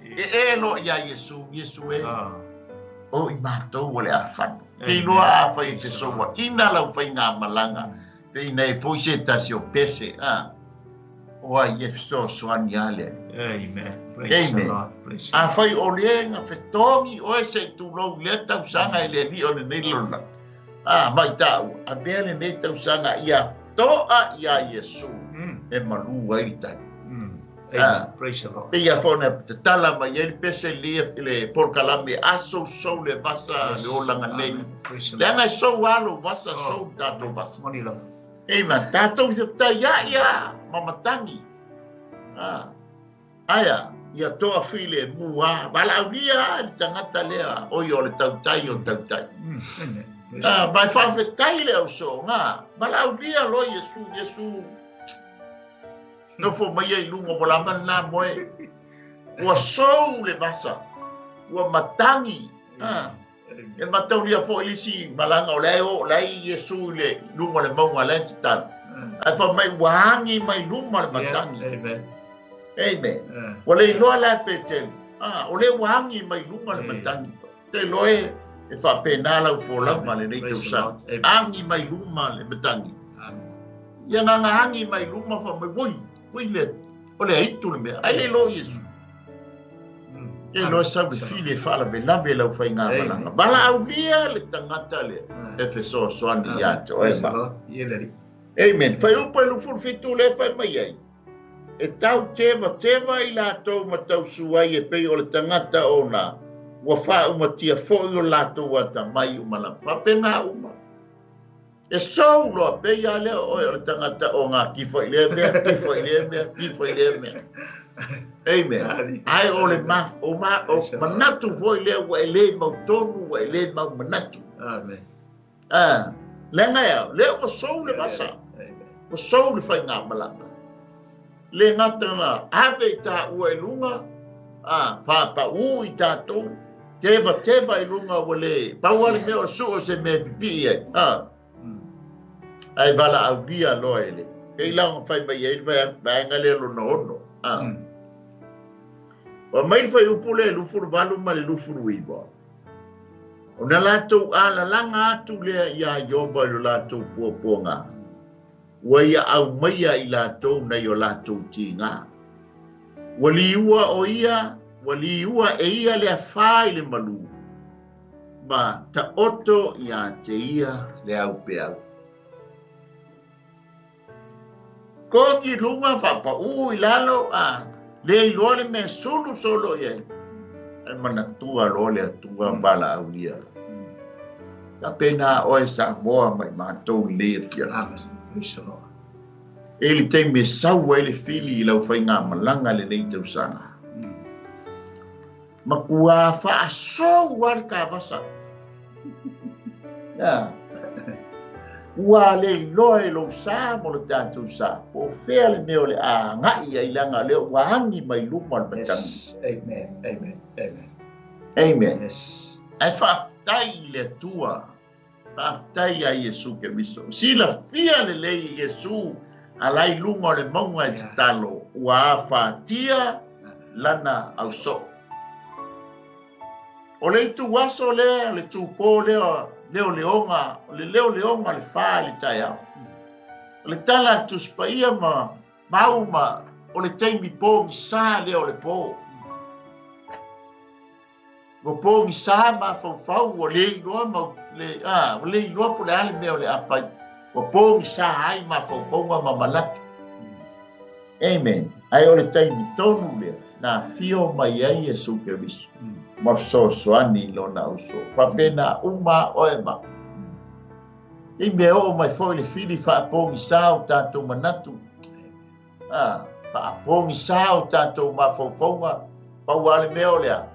E e lo ia Iesu, Iesu e. O i mātou o le a whanu. Te iloa a whai e te soua. Ina lau whai ngā malanga. Pe ina e foi se tasi o pese. A, o ai e fesoasoani a le. Amen. Praise the Amen. Lord. Praise the A Lord. whai o le nga fetongi o e se i tūlou le tausaga i le alii o lenei lalolagi. A, mai tāua. A mea lenei tausaga ia toa ia Iesu. E malu ai le tai. Amen. Praise the Lord. Pe ia fona te tala mai ai le pese lia le polokalame a sou sou le vasa le olaga nei. Amen. Praise the Le Lord. anga e sou alo vasa, Oh. sou tātou vasa. Moni lava. Amen. Tātou se tai ia ia mamatangi. Ah. Aia, ia toa file mua, valaulia le tangata lea, oi o le tautai o tautai. Amen. Ah, mai whawhetai le au so, ngā, valaulia lo Iesu, Iesu. Nofo mai ai lunga mo la man nā moe. Ua sou le vasa, ua matangi. Ah. E mataulia foi lisi malanga o lea o lea Iesu i le lunga le maunga lea te tanu. Ai fa mai ua hangi mai luma le matangi. Amen. Amen. Ua le iloa la Petelu. Ah, o le ua hangi mai lunga le matangi. Te iloa e faapena lau folauga lenei tausaga. Agi mai luma le matagi. Ia agaga agi mai luma fai mai, Oi, oi le, o le aitu le mea. Ai le iloa o Iesu. Te iloa sau le fili e faalavelave lau faigamalaga. Valaaulia le tagata lea e fesoasoani ia te oe ma. Amen. Fuaiupu e 27 lea e fai mai ai. E tau tevateva i latou ma tausu ai e pei o le tagata ona ua faaumatia foi o latou atamai uma lava. Faapena uma. E sou loa pei a lea o oe o le tagata o ngā tifa i lea mea, tifa i lea mea, tifa i lea mea. Amen. Ai o le ma, o ma, o manatu foi lea ua e le mautonu, ua e le mau manatu. Amen. Ah, leaga e a, lea ua sou le vasa. Ua sou le faigamalaga. Le gata na ave i taua i luga, a, pāpaū i tatou, tevateva i luga ua le, pau lava le mea o le sue o se mea e pipii ai. A, ae valaaulia loa e le, pei la ona fai mai ai le vaega lea lona ono. A, ua aumai le fuaiupu lea e 28 ma le 29. Ona latou alalaga atu lea iā Ieova i lo latou puapuaga, ua ia aumaia i latou nai o latou tiga. Ua liua o ia, ua liua e ia le afā i le malū, ma taoto iā te ia le aupeau. Kogi i luga, faapaū i lalo, a le iloa le mea sulu solo i ai, ae manatua loa le Atua valaaulia. Faapena oe Samoa ma i matou lenei afiafi. E i le taimi e sau ai le fili i lau faigamalaga lenei tausaga. Matua faasou lava le kavasa. Ia. Ua le iloa e lou sa mo le tatou sa, po o fea le mea o le a agai ai leaga o lea ua agi mai luma o le matagi. Yes. Amen. Amen. Amen. Amen. Yes. Ae faafetai i le Atua, faafetai ia Iesu Keriso. Silafia lelei e Iesu a la i luga o le mauga e tatalo, ua afatia lana ausoo. O le ituaso lea, o le itupo lea, leoleoga, o le leoleoga o le fa i le taeao. O le tala a le Tusi Paia ma mau ma o le taimi pogisa lea o le po. Ua pogisa mafaufau, ua le iloa mau, le, a, ua le iloa po o le a le mea o le a fai. Ua pogisa ai mafaufauga ma manatu. Amen. Ae o le taimi tonu lea na afio mai ai Iesu Keriso ma fesoasoani i lona ausoo. Faapena uma oe ma i mea oo mai foi le fili faapogisa o tatou manatu. A, faapogisa o tatou mafaufauga, pau lava le mea o le a?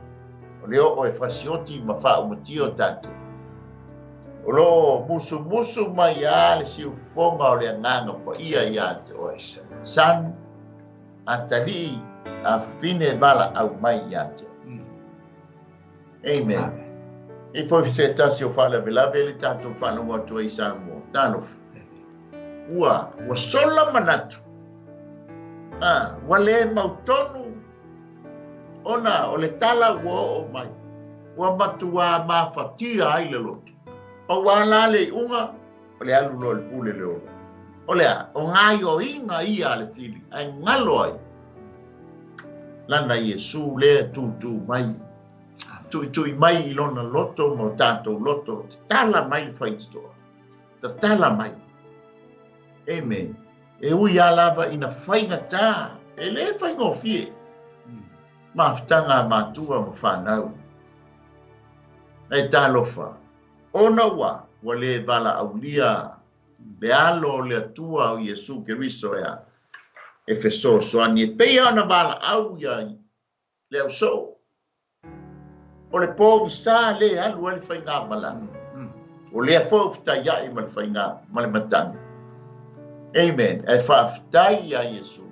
O le oo e fasioti ma faaumatia o tatou. O lo o musumusu mai lava le siufofoga o le Agaga Paia ia te oe. Son, atalii, afafine valaau mai ia te oe. Amen. E foi se tasi o faalavelave le tatou faalogo atu ai i Samoa. Talofa. Ua, ua sola manatu. A, ua le mautonu ona o le tala ua oo mai. Ua matuā mafatia ai le loto. Pau lava la le iuga, o le alu loa i le pule le ola. O le a? O gaioiga ia a le fili, ae galo ai lana Iesu lea tūtū mai, tuitui mai i lona loto ma o tatou loto, tatala mai le faitotoa, tatala mai. Amen. E ui a lava ina faigata, e le faigofie, mafutaga a matua ma fanau. Ae talofa, ona ua, ua le valaaulia le alo o le Atua o Iesu Keriso e a, e fesoasoani e pei lava ona valaau ia le ausoo. O le pogisa lea e alu ai le faigamalaga. O lea foi ua fetaiai ma le faiga ma le matagi. Amen. Ae faafetai ia Iesu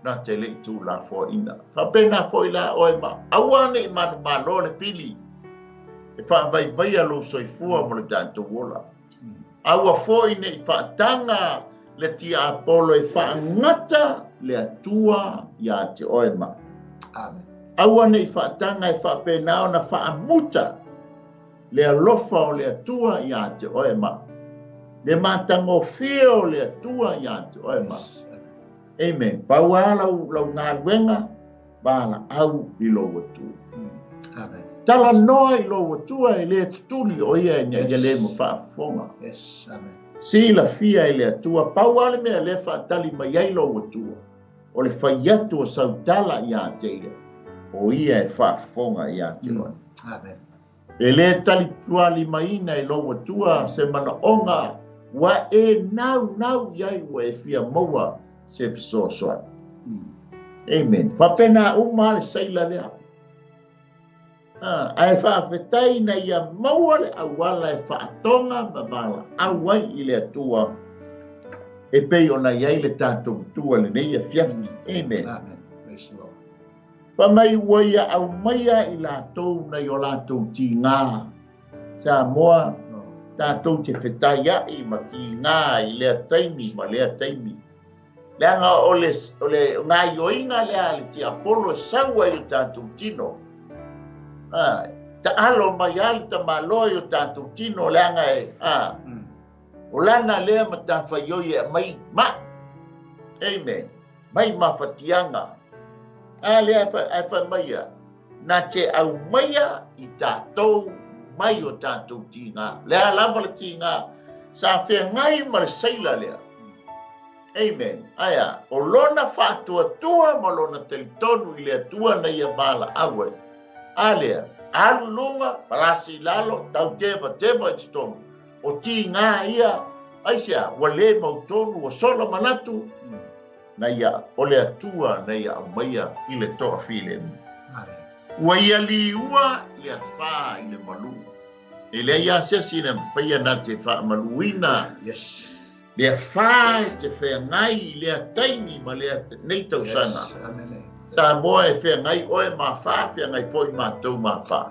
na te le i tuulafoaina. Faapena foi la oe ma aua ne i manumalo le fili e faavaivaia lou soifua mo le tatou ola. Aua foi ne i faataga le tiapolo e faagata le Atua ia te oe ma. Amen. Aua ne i faataga e faapena ona faamuta Le alofa o le Atua iā te oe ma au. Le matagofie o le Atua iā te oe ma au. Amen. Pau lava lau, lau galuega, valaau i lou Atua. Amen. Talanoa i lou Atua e le tutuli o ia ina ia le ma faafofoga. Yes. Amen. Silafia e le Atua, pau lava le mea lea e faatali mai ai lou Atua, o le fai atu o sau tala iā te ia, o ia e faafofoga iā te oe. Amen. E le talitualimaina e lou Atua se manaoga ua e naunau i ai ua e fia maua se fesoasoani. Amen. Faapena uma le saila lea. Ae faafetai ina ia maua le auala e faatoga ma valaau ai i le Atua e pei ona i ai le tatou Atua i lenei afiafi. Amen. Amen. Praise the Lord. Fai mai ua ia aumaia i latou nai o latou tigā. Samoa, tatou te fetaiaʻi ma tigā i lea taimi ma lea taimi. Leaga o le, o le gaioiga lea a le tiapolo e sau ai o tatou tino. A, taalo mai lava le tamaloa i o tatou tino leaga e, a, o lana lea matafaioi e aumai mai. Amen. Mai mafatiaga. A lea ae fai mai ia, na te aumaia i tatou mai o tatou tiga. Le a lava le tiga sa feagai ma le saila lea. Amen. Ae a? O lona faatuatua ma lona talitonu i le Atua na ia valaau ai. A lea, alu i luga, palasi i lalo, tau tevateva i totonu. O tiga ia, aisea, ua le mautonu, ua sola manatu, na ia, o le Atua na ia aumaia i le toafilemu. Ua ia liua le afā i le malū. E leai lava se isi na mafaia na te faamaluina Yes. le afā e te feagai i lea taimi ma lea nei tausaga. Yes. Amen. Samoa e feagai oe ma afā, feagai foi matou ma afā.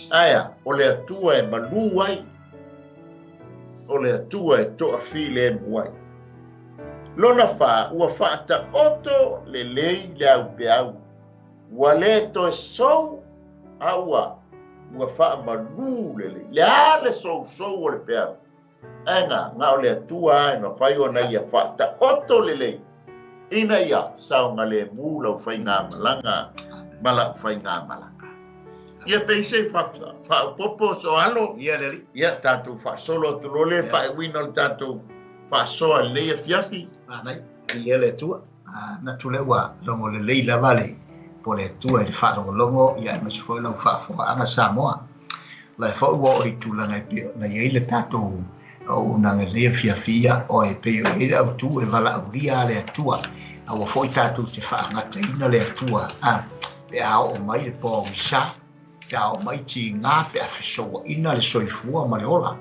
Ae a? O le Atua e malū ai, o le Atua e toafilemu ai. Lona fa, ua faataoto lelei le aupeau, ua le toe sou, a ua, ua faamalū lelei. Le a le sousou o le peau? Ae na, na o le Atua lava e mafai ona ia faataoto lelei, ina ia saogalemu lau faigamalaga ma lau faigamalaga. Ia pei se faaopoopo Soalo? Ia le alii. Ia tatou faasolo atu loa lea faaiuina o le tatou faasoa i lenei afiafi. Manaia. Ia le Atua. Manatu lea ua logo lelei lava le po le Atua i le faalogologo ia aemaise foi lau faafofogaaga Samoa. O la e foi ua oo i tulaga e pei ona i ai le tatou auaunaga i lenei afiafi, ia o e pei o i ai le autu e valaaulia a le Atua. Aua foi tatou te faagataina le Atua a pe a oo mai le pogisa, pe a oo mai tiga, pe a fesouaina le soifua ma le ola.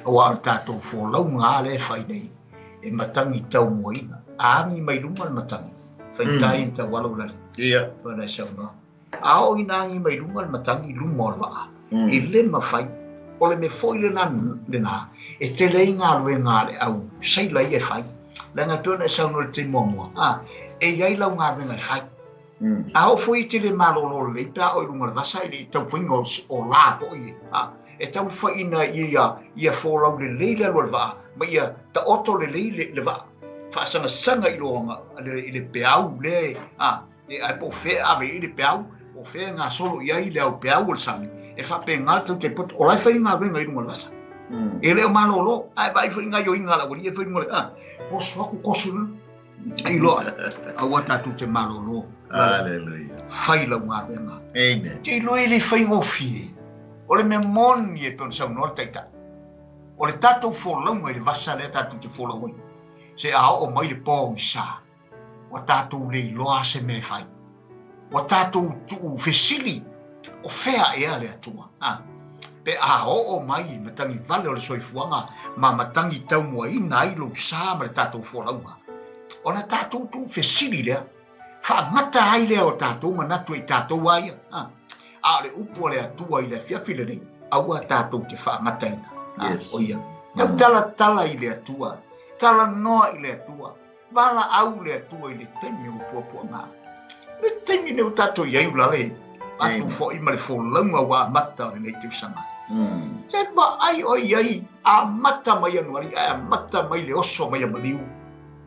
Aua o le tatou folauga lava lea e fai nei, e matagi taumuaina. A agi mai luma le matagi, faigata ia na tauala ulale. Ia. Pei ona e saunoa. A oo ina agi mai luma le matagi i luma o le vaa, e le mafai. O le mea foi lena, lena e tele ai galuega a le au saila ia e fai. Leaga e pei ona e saunoa i le taimi muamua, a, e i ai lau galuega e fai. A oo foi e te le malolo lelei pe a oo i luga o le vasa i le taumafaiga o la foi e, a, e taumafai ina ia, ia folau lelei le alu a le vaa, ma ia taoto lelei le, le vaa, faasagasaga i loa i le peau lea e, a, e, ae po o fea e ave i ai le peau, po o fea e gasolo i ai le au peau o le sami, e faapena le tautai poto. O la e fai le galuega i luga o le vasa. E le o malolo, ae vaai foi i gaioiga a le aualii e fai i luga o le, a, oso atu koso i lalo. Ai loa, aua tatou te malolo. Hallelujah. Fai lau galuega. Amen. Te iloa e le faigofie. O le mea moni e pei ona saunoa le Taitai. O le tatou folauga i le vasa lea tatou te folau ai, se a oo mai le pogisa, ua tatou le iloa se mea e fai. Ua tatou tuu fesili, o fea ea le Atua? A, pe a oo mai matagi vale o le soifuaga ma matagi taumuaina ai lou sa ma le tatou folauga, ona tatou tuu fesili lea, faagata ai lea o tatou manatu e i tatou a ia. A, a o le upu a le Atua i le afiafi lenei, aua tatou te faagataina. A, Yes. o ia. Tau talatala i le Atua, talanoa i le Atua, Valaau le Atua i le taimi o puapuaga. Le taimi nei ua tatou i ai ulale, atu foi ma le folauga ua amata o lenei tausaga. E vaai oe i ai, amata mai Ianuari ae amata mai le oso mai a maliu,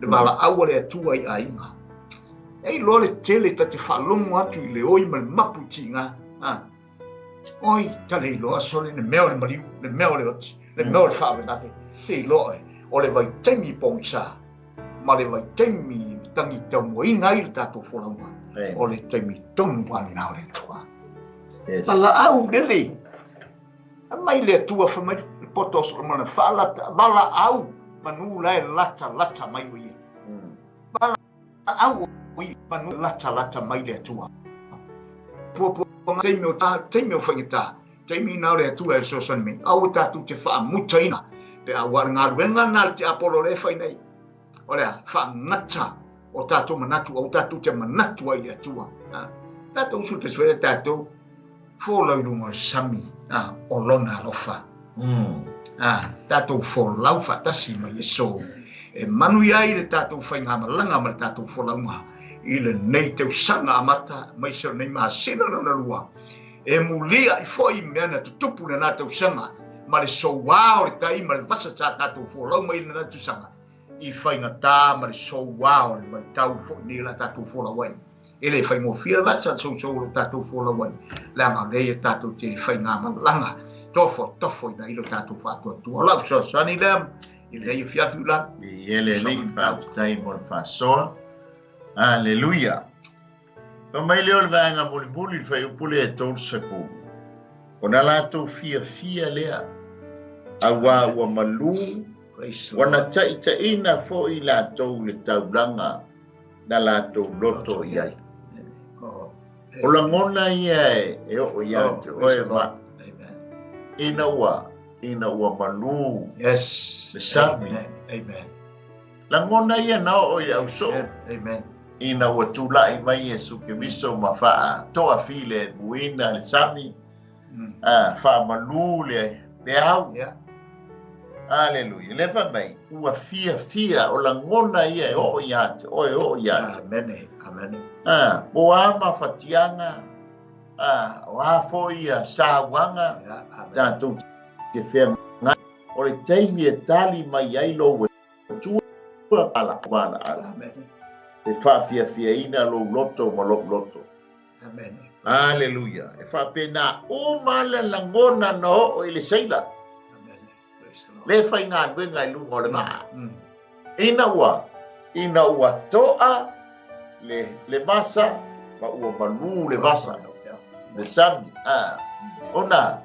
le valaau a le Atua i aiga. E iloa le tele ta te faalogo atu i le oi ma le mapu i tiga. Ha. Oi, ta le iloa sole le mea o le maliu, le mea o le oti, le mea o le faalavelave. Te iloa oe, o le vaitaimi pogisa ma le vaitaimi e matagi taumuaina ai le tatou folauga, o le taimi tonu lava lena o le Atua. Yes. Valaau lele. Aumai le Atua fai mai le poto o Solomona, faalata, valaau manu la e latalata mai o ia. Valaau o ia manu latalata mai le Atua. Puapuaga taimi o taimi o faigata, taimi na o le Atua e fesoasoani mai. Aua tatou te faamutaina pe a ua le galuega na le tiapolo lea e fai nei. O le a faagata o tatou manatu, aua tatou te manatu ai i le Atua. Tatou usu te suele tatou folau i luga o le sami o lona alofa. Tatou folau faatasi ma Iesu e manuia ai le tatou faigamalaga ma le tatou folauga i lenei tausaga amata aemaise o lenei masina lona lua e mulia'i foi mea na tutupu i lena tausaga ma le soua o le tai ma le vasa sa tatou folau mai i lena tausaga i faigata ma le soua o le vaitau foi nei o le a tatou folau ai. E le faigofie le vasa le sousou o lo tatou folau ai, leaga o lea ia tatou te faigamalaga tofotofoina ai lo tatou faatuatua. O lau fesoasoani lea i lenei afiafi ula. Viia le Alii, faafetai mo le faasoa. Aleluia. Fai mai lea o le vaega mulimuli i le fuaiupu lea e 30, Ona latou fiafia lea, auā ua malū, ua na taitaiina foi latou i le taulaga na latou loto i ai. O lagona ia e oo ia te oe ma ina ua ina ua malū Yes. le sami. Amen. Amen. Lagona ia na oo i le ausoo. Amen. Ina ua tulai mai Iesu Keriso ma faatoafilemuina le sami, faamalu le peau. Aleluia. Le fai mai, ua fiafia, o lagona ia e oo ia te oe, e oo ia te. Amene. Amene. Po a mafatiaga, o a foi ia sauaga, tatou te feagai, o le taimi e tali mai ai lou Atua valaau, e faafiafiaina lou loto ma lou loto. Amen. Aleluia. E faapena uma le lagona na oo i le seila. Le faigaluega i luga o le vaa. Ina ua, ina ua toa le, le vasa, ma ua malū le vasa, le sami. Ona,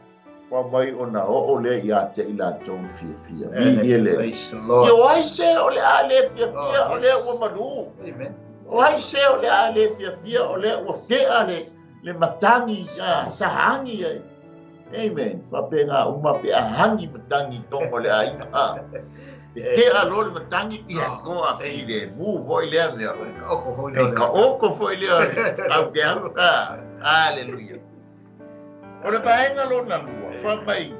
Ua mai ona oo lea ia te i latou le fiafia. Viia le Alii. Ia o ai se o le a le fiafia o lea ua malū? O ai se o le a le fiafia o lea ua tea le, le matagi sa hagi ai? Amen. Faapena uma pe a hagi matagi i totonu o le aiga. E tea loa le matagi, ia toa filemu foi lea mea. E kaoko foi lea au ke au. Hallelujah. O le vaega lona lua, fai mai,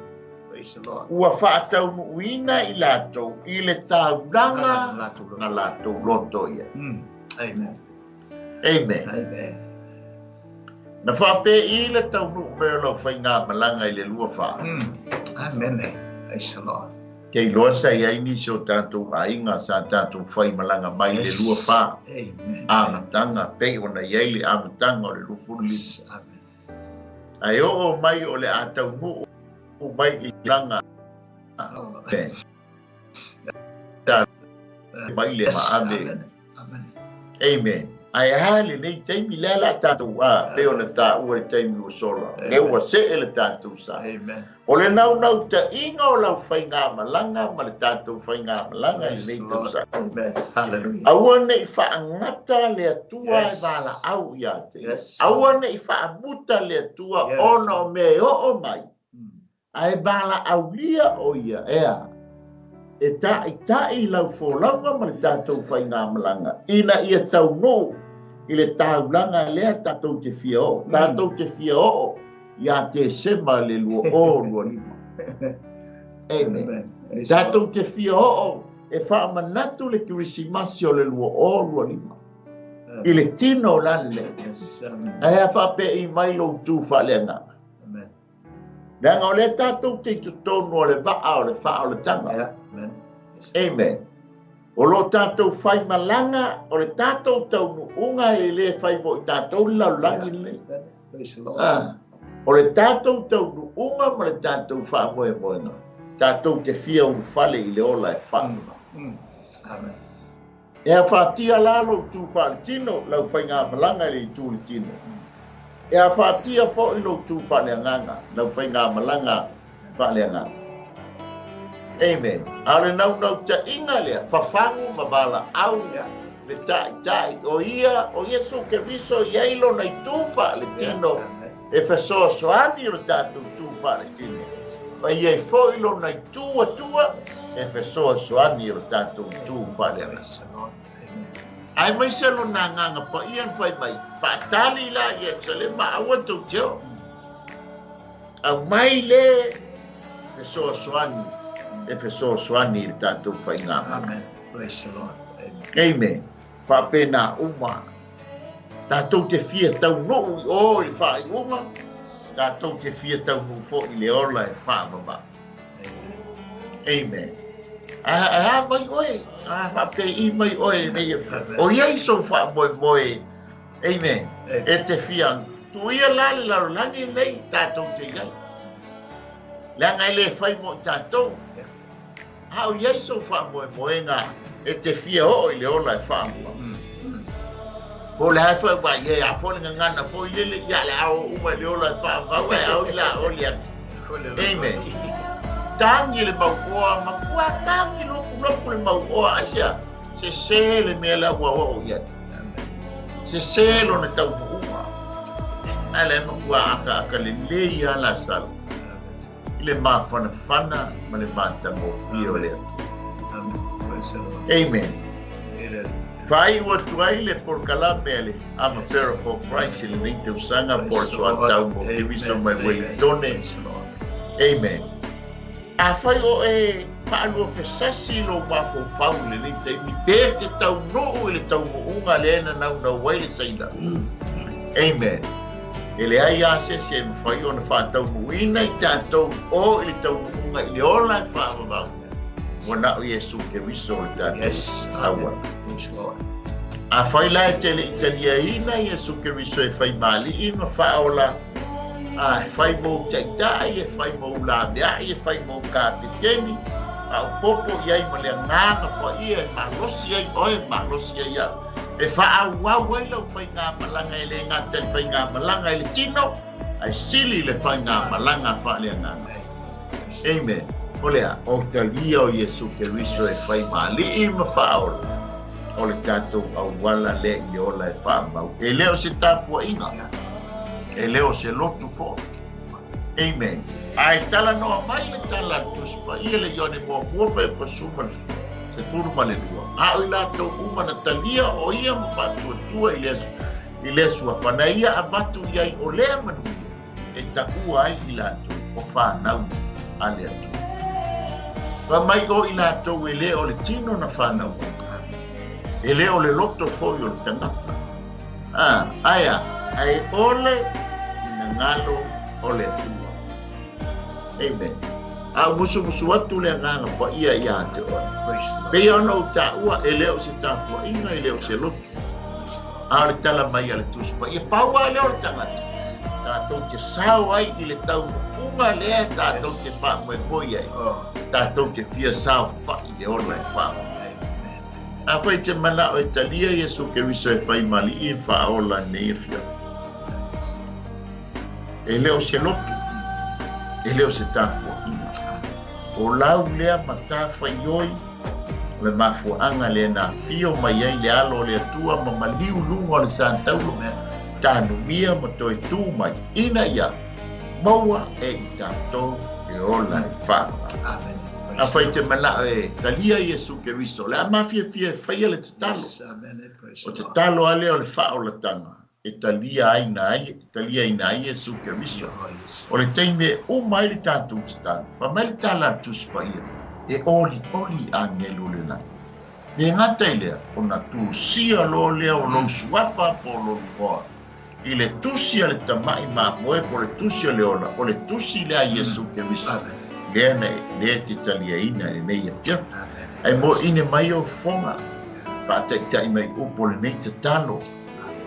ua faataunuuina i latou i le taulaga na latou loto i ai. Amen. Amen. Amen. Na faapei le taunuu mai o lau faigamalaga i le 24. Amen. Praise the Lord. Ke iloa sa i ai nisi o tatou aiga sa tatou faimalaga mai i le 24. Amen. Amataga, pei ona i ai le amataga o le 25. Yes. Amen. Ae oo mai o le a taunuu mai i laga mai le maave. Amen. Ae a lenei taimi, lea la tatou a, pei ona taua le taimi ua sola, lea ua see le tatou sa. O le naunautaiga o lau faigamalaga ma le tatou faigamalaga i lenei tausaga. Aua ne i faagata le Atua e valaau ia te ia. Aua ne i faamuta le Atua ona o mea e oo mai, ae valaaulia o ia, ea, e taʻitaʻi lau folauga ma le tatou faigamalaga ina ia taunuu i le taulaga lea tatou te fia oo, tatou te fia oo ia Tesema le 2025. Amen. Tatou te fia oo e faamanatu le Kerisimasi o le 2025 i le tino o la lelei. Ae a faapei mai lou tu faaleagaga? Leaga o lea tatou te i totonu o le vaa o le faaolataga. Amen. Amen. O lo o tatou faimalaga, o le tatou taunuuga e le fai mo i tatou le lalolagi lenei. Praise the Lord. Ah, o le tatou taunuuga ma le tatou faamoemoega, tatou te fia ulufale i le ola e faavavau. Amen. E afatia la lou tu faaletino, lau faigamalaga i le itu o le tino. E afatia foi lou tu faaleagaga, lau faigamalaga faaleagaga. Amen. A o le naunautaiga lea, fafagu ma valaau le taitai, o ia, o Iesu Keriso e i ai lona itu faaletino, e fesoasoani o le tatou tu faaletino. Ma i ai foi lona itu atua, e fesoasoani o le tatou itu faaleagaga. Aemaise lona agaga paia na fai mai, faatali la i Ierusalema, aua tou te oo. Aumai le fesoasoani e fesoasoani i le tatou faigamalaga. Amen. Praise the Lord. Amen. Amen. Faapena uma. Tatou te fia taunuu i o i le faaiuga, tatou te fia taunuu foi i le ola e faavavau. Amen. A, a mai oe, a faapei mai oe nei. O ia i sou faamoemoe. Amen. E te fia tuia la le lalolagi lenei tatou te i ai. Leaga e le fai mo i tatou. A o i ai sou faamoemoega e te fia oo i le ola e faamua. Po o le a foi ua i ai a foi le gagana foi lele ia le a oo uma i le ola e faamau ae ao i la o le atu. Amen. Tagi le mauoa, matua tagi lokuloku le mauoa, aisea? Sese le mea lea ua oo i ai. Sese lona taunuuga. Ae la e matua akaaka lelei lava Lasalo i le mafanafana ma le matagofie o le Atua. Amen. Faaiu atu ai le polokalame a le I'm a Pharaoh for Christ i lenei tausaga po o le soatau mo Keriso mai Uelintone. Amen. Afai o e faaluafesasi lou mafaufau i lenei taimi, pe te taunuu i le taunuuga lea na naunau ai le saina. Amen. E leai lava se isi e mafai ona faataunuuina i tatou i o i le taunuuga i le ola e faavavau. Ua na o Iesu Keriso le tatou auala. Afai la e te le i taliaina Iesu Keriso e fai ma alii ma faaola, a e fai mou taitai, e fai mou laveai, e fai mou kapeteni, faaopoopo i ai ma le agaga paia e malosi ai oe, malosi ai au, e faaauau ai lau faigamalaga e le gata i le faigamalaga i le tino, ae sili i le faigamalaga faaleagaga. Amen. O le a? O talia o Iesu Keriso e fai ma alii ma faaola, o le tatou auala lea i le ola e faamau. E le o se tapuaiga, e le o se lotu foi. Amen. Ae talanoa mai le tala a le Tusi Paia le Ioane muamua Pepa 12, a o i latou uma na talia o ia ma faatuatua i le i le suafa na ia avatu i ai o lea manuia e taua ai i latou o fanau a le Atua. Fai mai o i latou e le o le tino na fanau ai, e le o le loto foi o le tagata, a, ae a, ae o le finagalo o le Atua. Amen. A o musumusu atu le Agaga Paia ia te oe. Pei ona ou taua, e le o se tapuaiga, e le o se loto. A o le tala mai a le Tusi Paia, pau lava lea o le tagata, tatou te sao ai i le taunuuga lea tatou te faamoemoe i ai, tatou te fia saofai i le ola e faamoemoe. Afai e te manao e talia Iesu Keriso e fai ma alii e faaola i lenei afiafi, e le o se lotu, e le o se tapuaiga. O lau lea matafaioi, o le mafuaaga lea na afio mai ai le Alo o le Atua ma maliu luga o le santaulo, tanumia ma toe tu mai, ina ia maua e i tatou le ola e faavavau. Afai te manao e talia Iesu Keriso, o le a mafiafia e faia le tatalo. O tatalo lava lea o le faaolataga e talia ai na ai, e taliaina ai Iesu Keriso. O le taimi e uma ai le tatou tatalo, fai mai le tala a le Tusi Paia, e olioli agelu o le lagi. Le gata i lea, ona tusia loa lea o lou suafa po o lou igoa. I le tusi a le tamai mamoe po o le tusi o le ola, o le tusi lea a Iesu Keriso, lea na lea e te taliaina i lenei afiafi. Ae moeine mai ou fofoga, faataitai mai upu o lenei tatalo,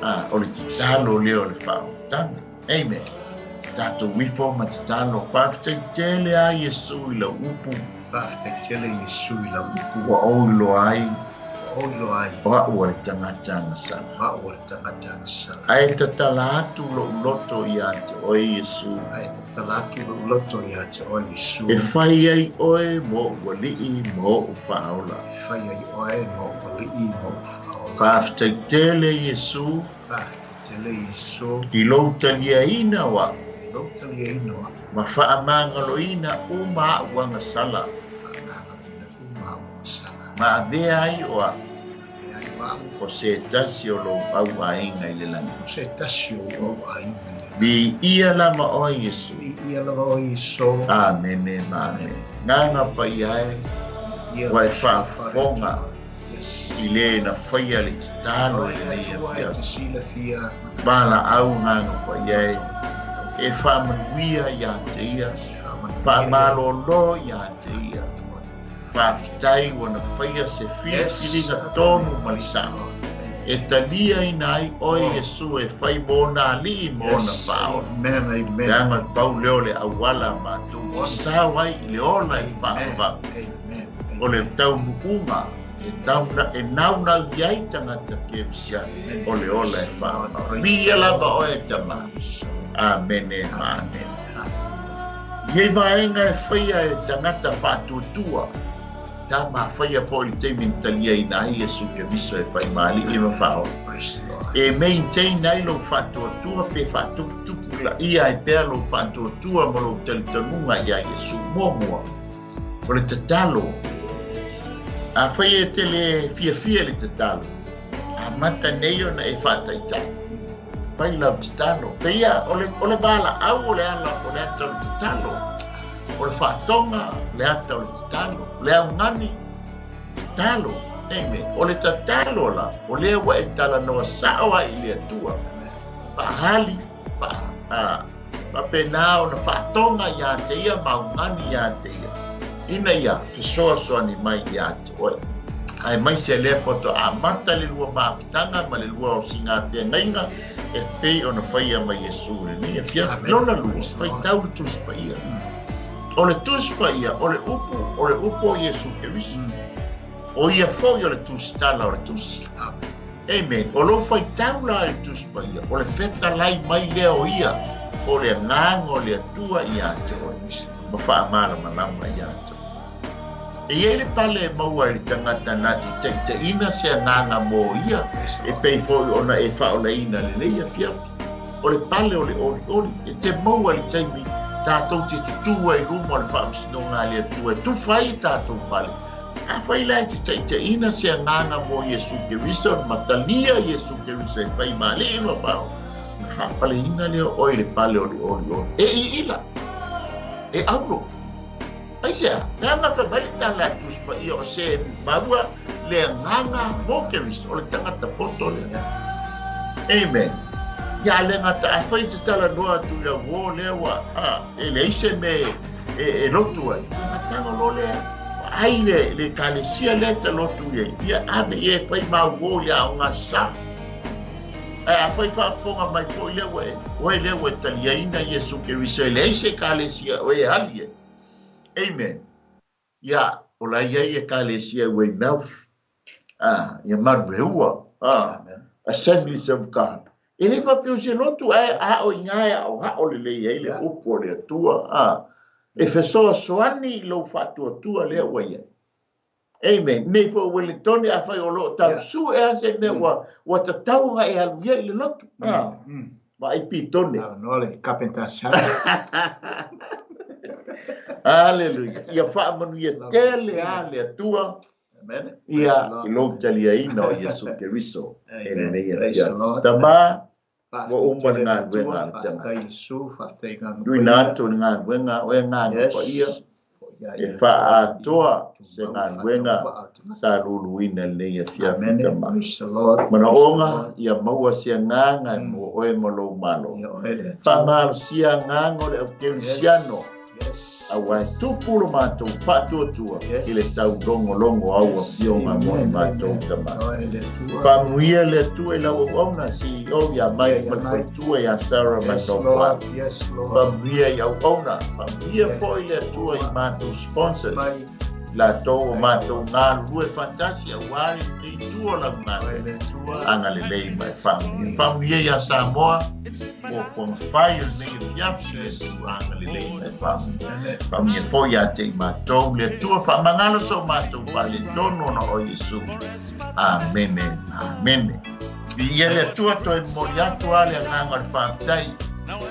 a, o le tatalo lea o le faaolataga. Amen. Tatou ifo ma tatalo. Faafetai tele a Iesu i lau upu. Faafetai tele Iesu i lau upu. Ua ou iloa ai. Ua ou iloa ai. O a'u o le tagata agasala. O a'u o le tagata agasala. Ae tatala atu lo'u loto iā te oe Iesu. Ae tatala atu lo'u loto iā te oe Iesu. E fai ai oe mo'u alii ma o'u faaola. E fai ai oe mo'u alii ma o'u faaola. Faafetai tele Iesu. Faafetai tele Iesu. I lou taliaina o a'u. I lou taliaina o a'u. Ma faamagaloina uma a'u agasala. Faamagaloina uma a'u agasala. Ma avea ai o a'u. O se tasi o lou au aiga i le lagi. O se tasi o lou au aiga i le lagi. Viia lava oe Iesu. Viia lava oe Iesu. Amene ma amene. Gaga paia e, ua e faafofoga i le na faia le tatalo i lenei afiafi. Valaau gaga paia e, e faamanuia ia te ia, faamalolo ia te ia. Faafetai ua na faia se filifiliga tonu ma le sao e taliaina ai oe Iesu e fai mo ona alii ma ona faaola. Leaga e pau lea o le auala a matou te sao ai i le ola e faavavau. O le taunuuga e e naunau i ai tagata kerisiano o le ola e faavavau. Viia lava oe e Tama. Amene ma amene. I ei vaega e faia e le tagata faatuatua, tama faia foi i le taimi na taliaina ai Iesu Keriso e fai ma Alii ma Faaola. E maintain ai lou faatuatua pe faatuputupu laia ai pea lou faatuatua ma lou talitonuga iā Iesu. Muamua, o le tatalo. Afai e te le fiafia i le tatalo, amata nei ona e faataitai. Fai lau tatalo. Peia, o le, o le valaau o le ala o le ata o le tatalo. O le faatoga, le ata o le tatalo. O le augani, tatalo. Amen. O le tatalo la, o lea ua e talanoa sao ai i le Atua. Faahali, fa, a, faapena ona faatoga iā te ia ma augani iā te ia. Ina ia fesoasoani mai iā te oe. Aemaise lea faatoa amata le lua mafutaga ma le lua o sigafeagaiga e pei ona faia ma Iesu i lenei afiafi. Lona lua, faitau le Tusi Paia. O le Tusi Paia, o le upu, o le upu o Iesu Keriso. O ia foi o le tusitala o le Tusi. Amen. O lou faitau la i le Tusi Paia, o le fetalai mai lea o ia, o le Agaga o le Atua ia te oe, ma faamalamalama ia te oe. E i ai le pale e maua ai le tagata na te taitaiina se agaga mo ia, e pei foi ona e faaolaina lelei afiafi. O le pale o le olioli, e te maua i le taimi tatou te tutū ai i luma o le faamasinoga a le Atua e tufa ai tatou pale. Afai la e te taitaiina se agaga mo Iesu Keriso, ma talia Iesu Keriso e fai ma alii ma faaola, ona faapaleina lea o oe i le pale o le olioli. E iila, e aulo. Aisea? Leaga fai mai le tala a le Tusi Paia o se maua le agaga mo Keriso, o le tagata poto lea. Amen. Ia le gata afai te talanoa atu i lau uō lea ua, a, e leai se mea e, e lotu ai. Ia tago loa lea, vaai le, le ekalesia lea e ta lotu i ai, ia ave ia e fai mau uō i le aoga sa. Ae afai faafofoga mai foi lea ua e, oe lea ua e taliaina Iesu Keriso e leai se ekalesia oe e ali ai. Amen. Ia, o la e i ai ekalesia i Weymouth, ah, ia Manureua, ah, Assemblies of God. E le faapea o se lotu, ae a o i ina e aoao lelei ai le upu o le Atua, ah, e fesoasoani i lou faatuatua lea ua i ai. Amen. Nei foi o Wellingtone, afai o lo o tau sue lava se mea ua, ua tatau ona e alu i ai i le lotu. Ah, vaai pitone. Avanoa le Carpenter Shop. Aleluia. Ia faamanuia tele lava le Atua. Amen. Ia, i lou taliaina o Iesu Keriso e lenei afiafi. Tama, ua uma le galuega a le tagata. Tuuina atu le galuega, oe galuega paia. E faaatoa se galuega sa luluina i lenei afiafi Tama. Manaoga ia maua se agaga e mo oe ma lou Malo. Faamalosia agaga o le aukerisiano aua e tupu lo matou faatuatua i le taulogologo au afioga mo i matou Tama. Faamanuia le Atua i lau auauna CEO ia Mike ma le faletua ia Sarah ma Taufa. Faamanuia i auauna, faamanuia foi le Atua i matou sponsors, latou o matou galulue faatasi aua le itu o lau galuega. Agalelei ma e faamanuia. Faamanuia ia Samoa, fuafuaga fai o lenei afiafi, le Atua agalelei ma e faamanuia. Faamanuia foi ia te i matou, le Atua faamagalo so matou faaletonu ona o Iesu. Amene, amene. Viia le Atua, toe momoli atu lava le agaga o le faafetai,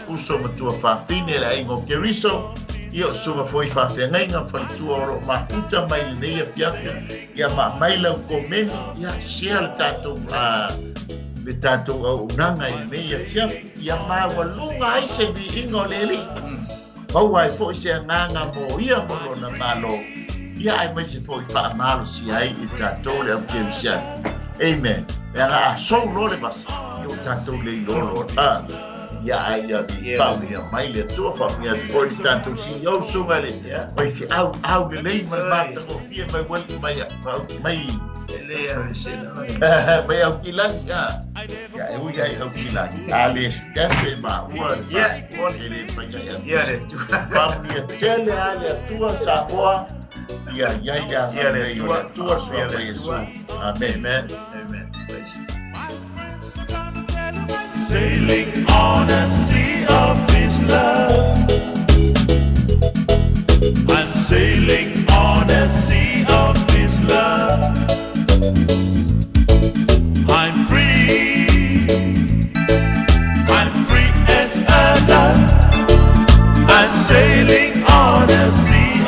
uso matua fafine le aiga o Keriso, ia o susuga foi faafeagaiga ma faletua o lo o mafuta mai lenei afiafi, ia ma aumai lau komeni, ia share le tatou le tatou auaunaga i lenei afiafi, ia maualuga ai se viiga o le Alii. Maua ai foi se agaga mo ia ma lona Malo, ia aemaise foi faamalosia ai i tatou le au kerisiano. Amen. Leaga a sou loa le vasa, ia ua tatou le iloa loa. Ah, ia ai ia faamanuia mai le Atua, faamanuia atu foi le tatou CEO susuga i le faifeau au lelei ma le matagofie mai uali mai mai mai Aukilani. Ah. Ia e ui ai Aukilani, a le Stefe maua le e le faiga ia. Ia le Atua. Faamanuia tele a le Atua Samoa. Ia ia ia Ia le le Atua. Atua sua Ia le Iesu. Atua. Amen. Amen. Amen. Praise. Sailing on a sea of His love. I'm sailing on a sea of His love. I'm free. I'm free as a dove. I'm sailing on a sea.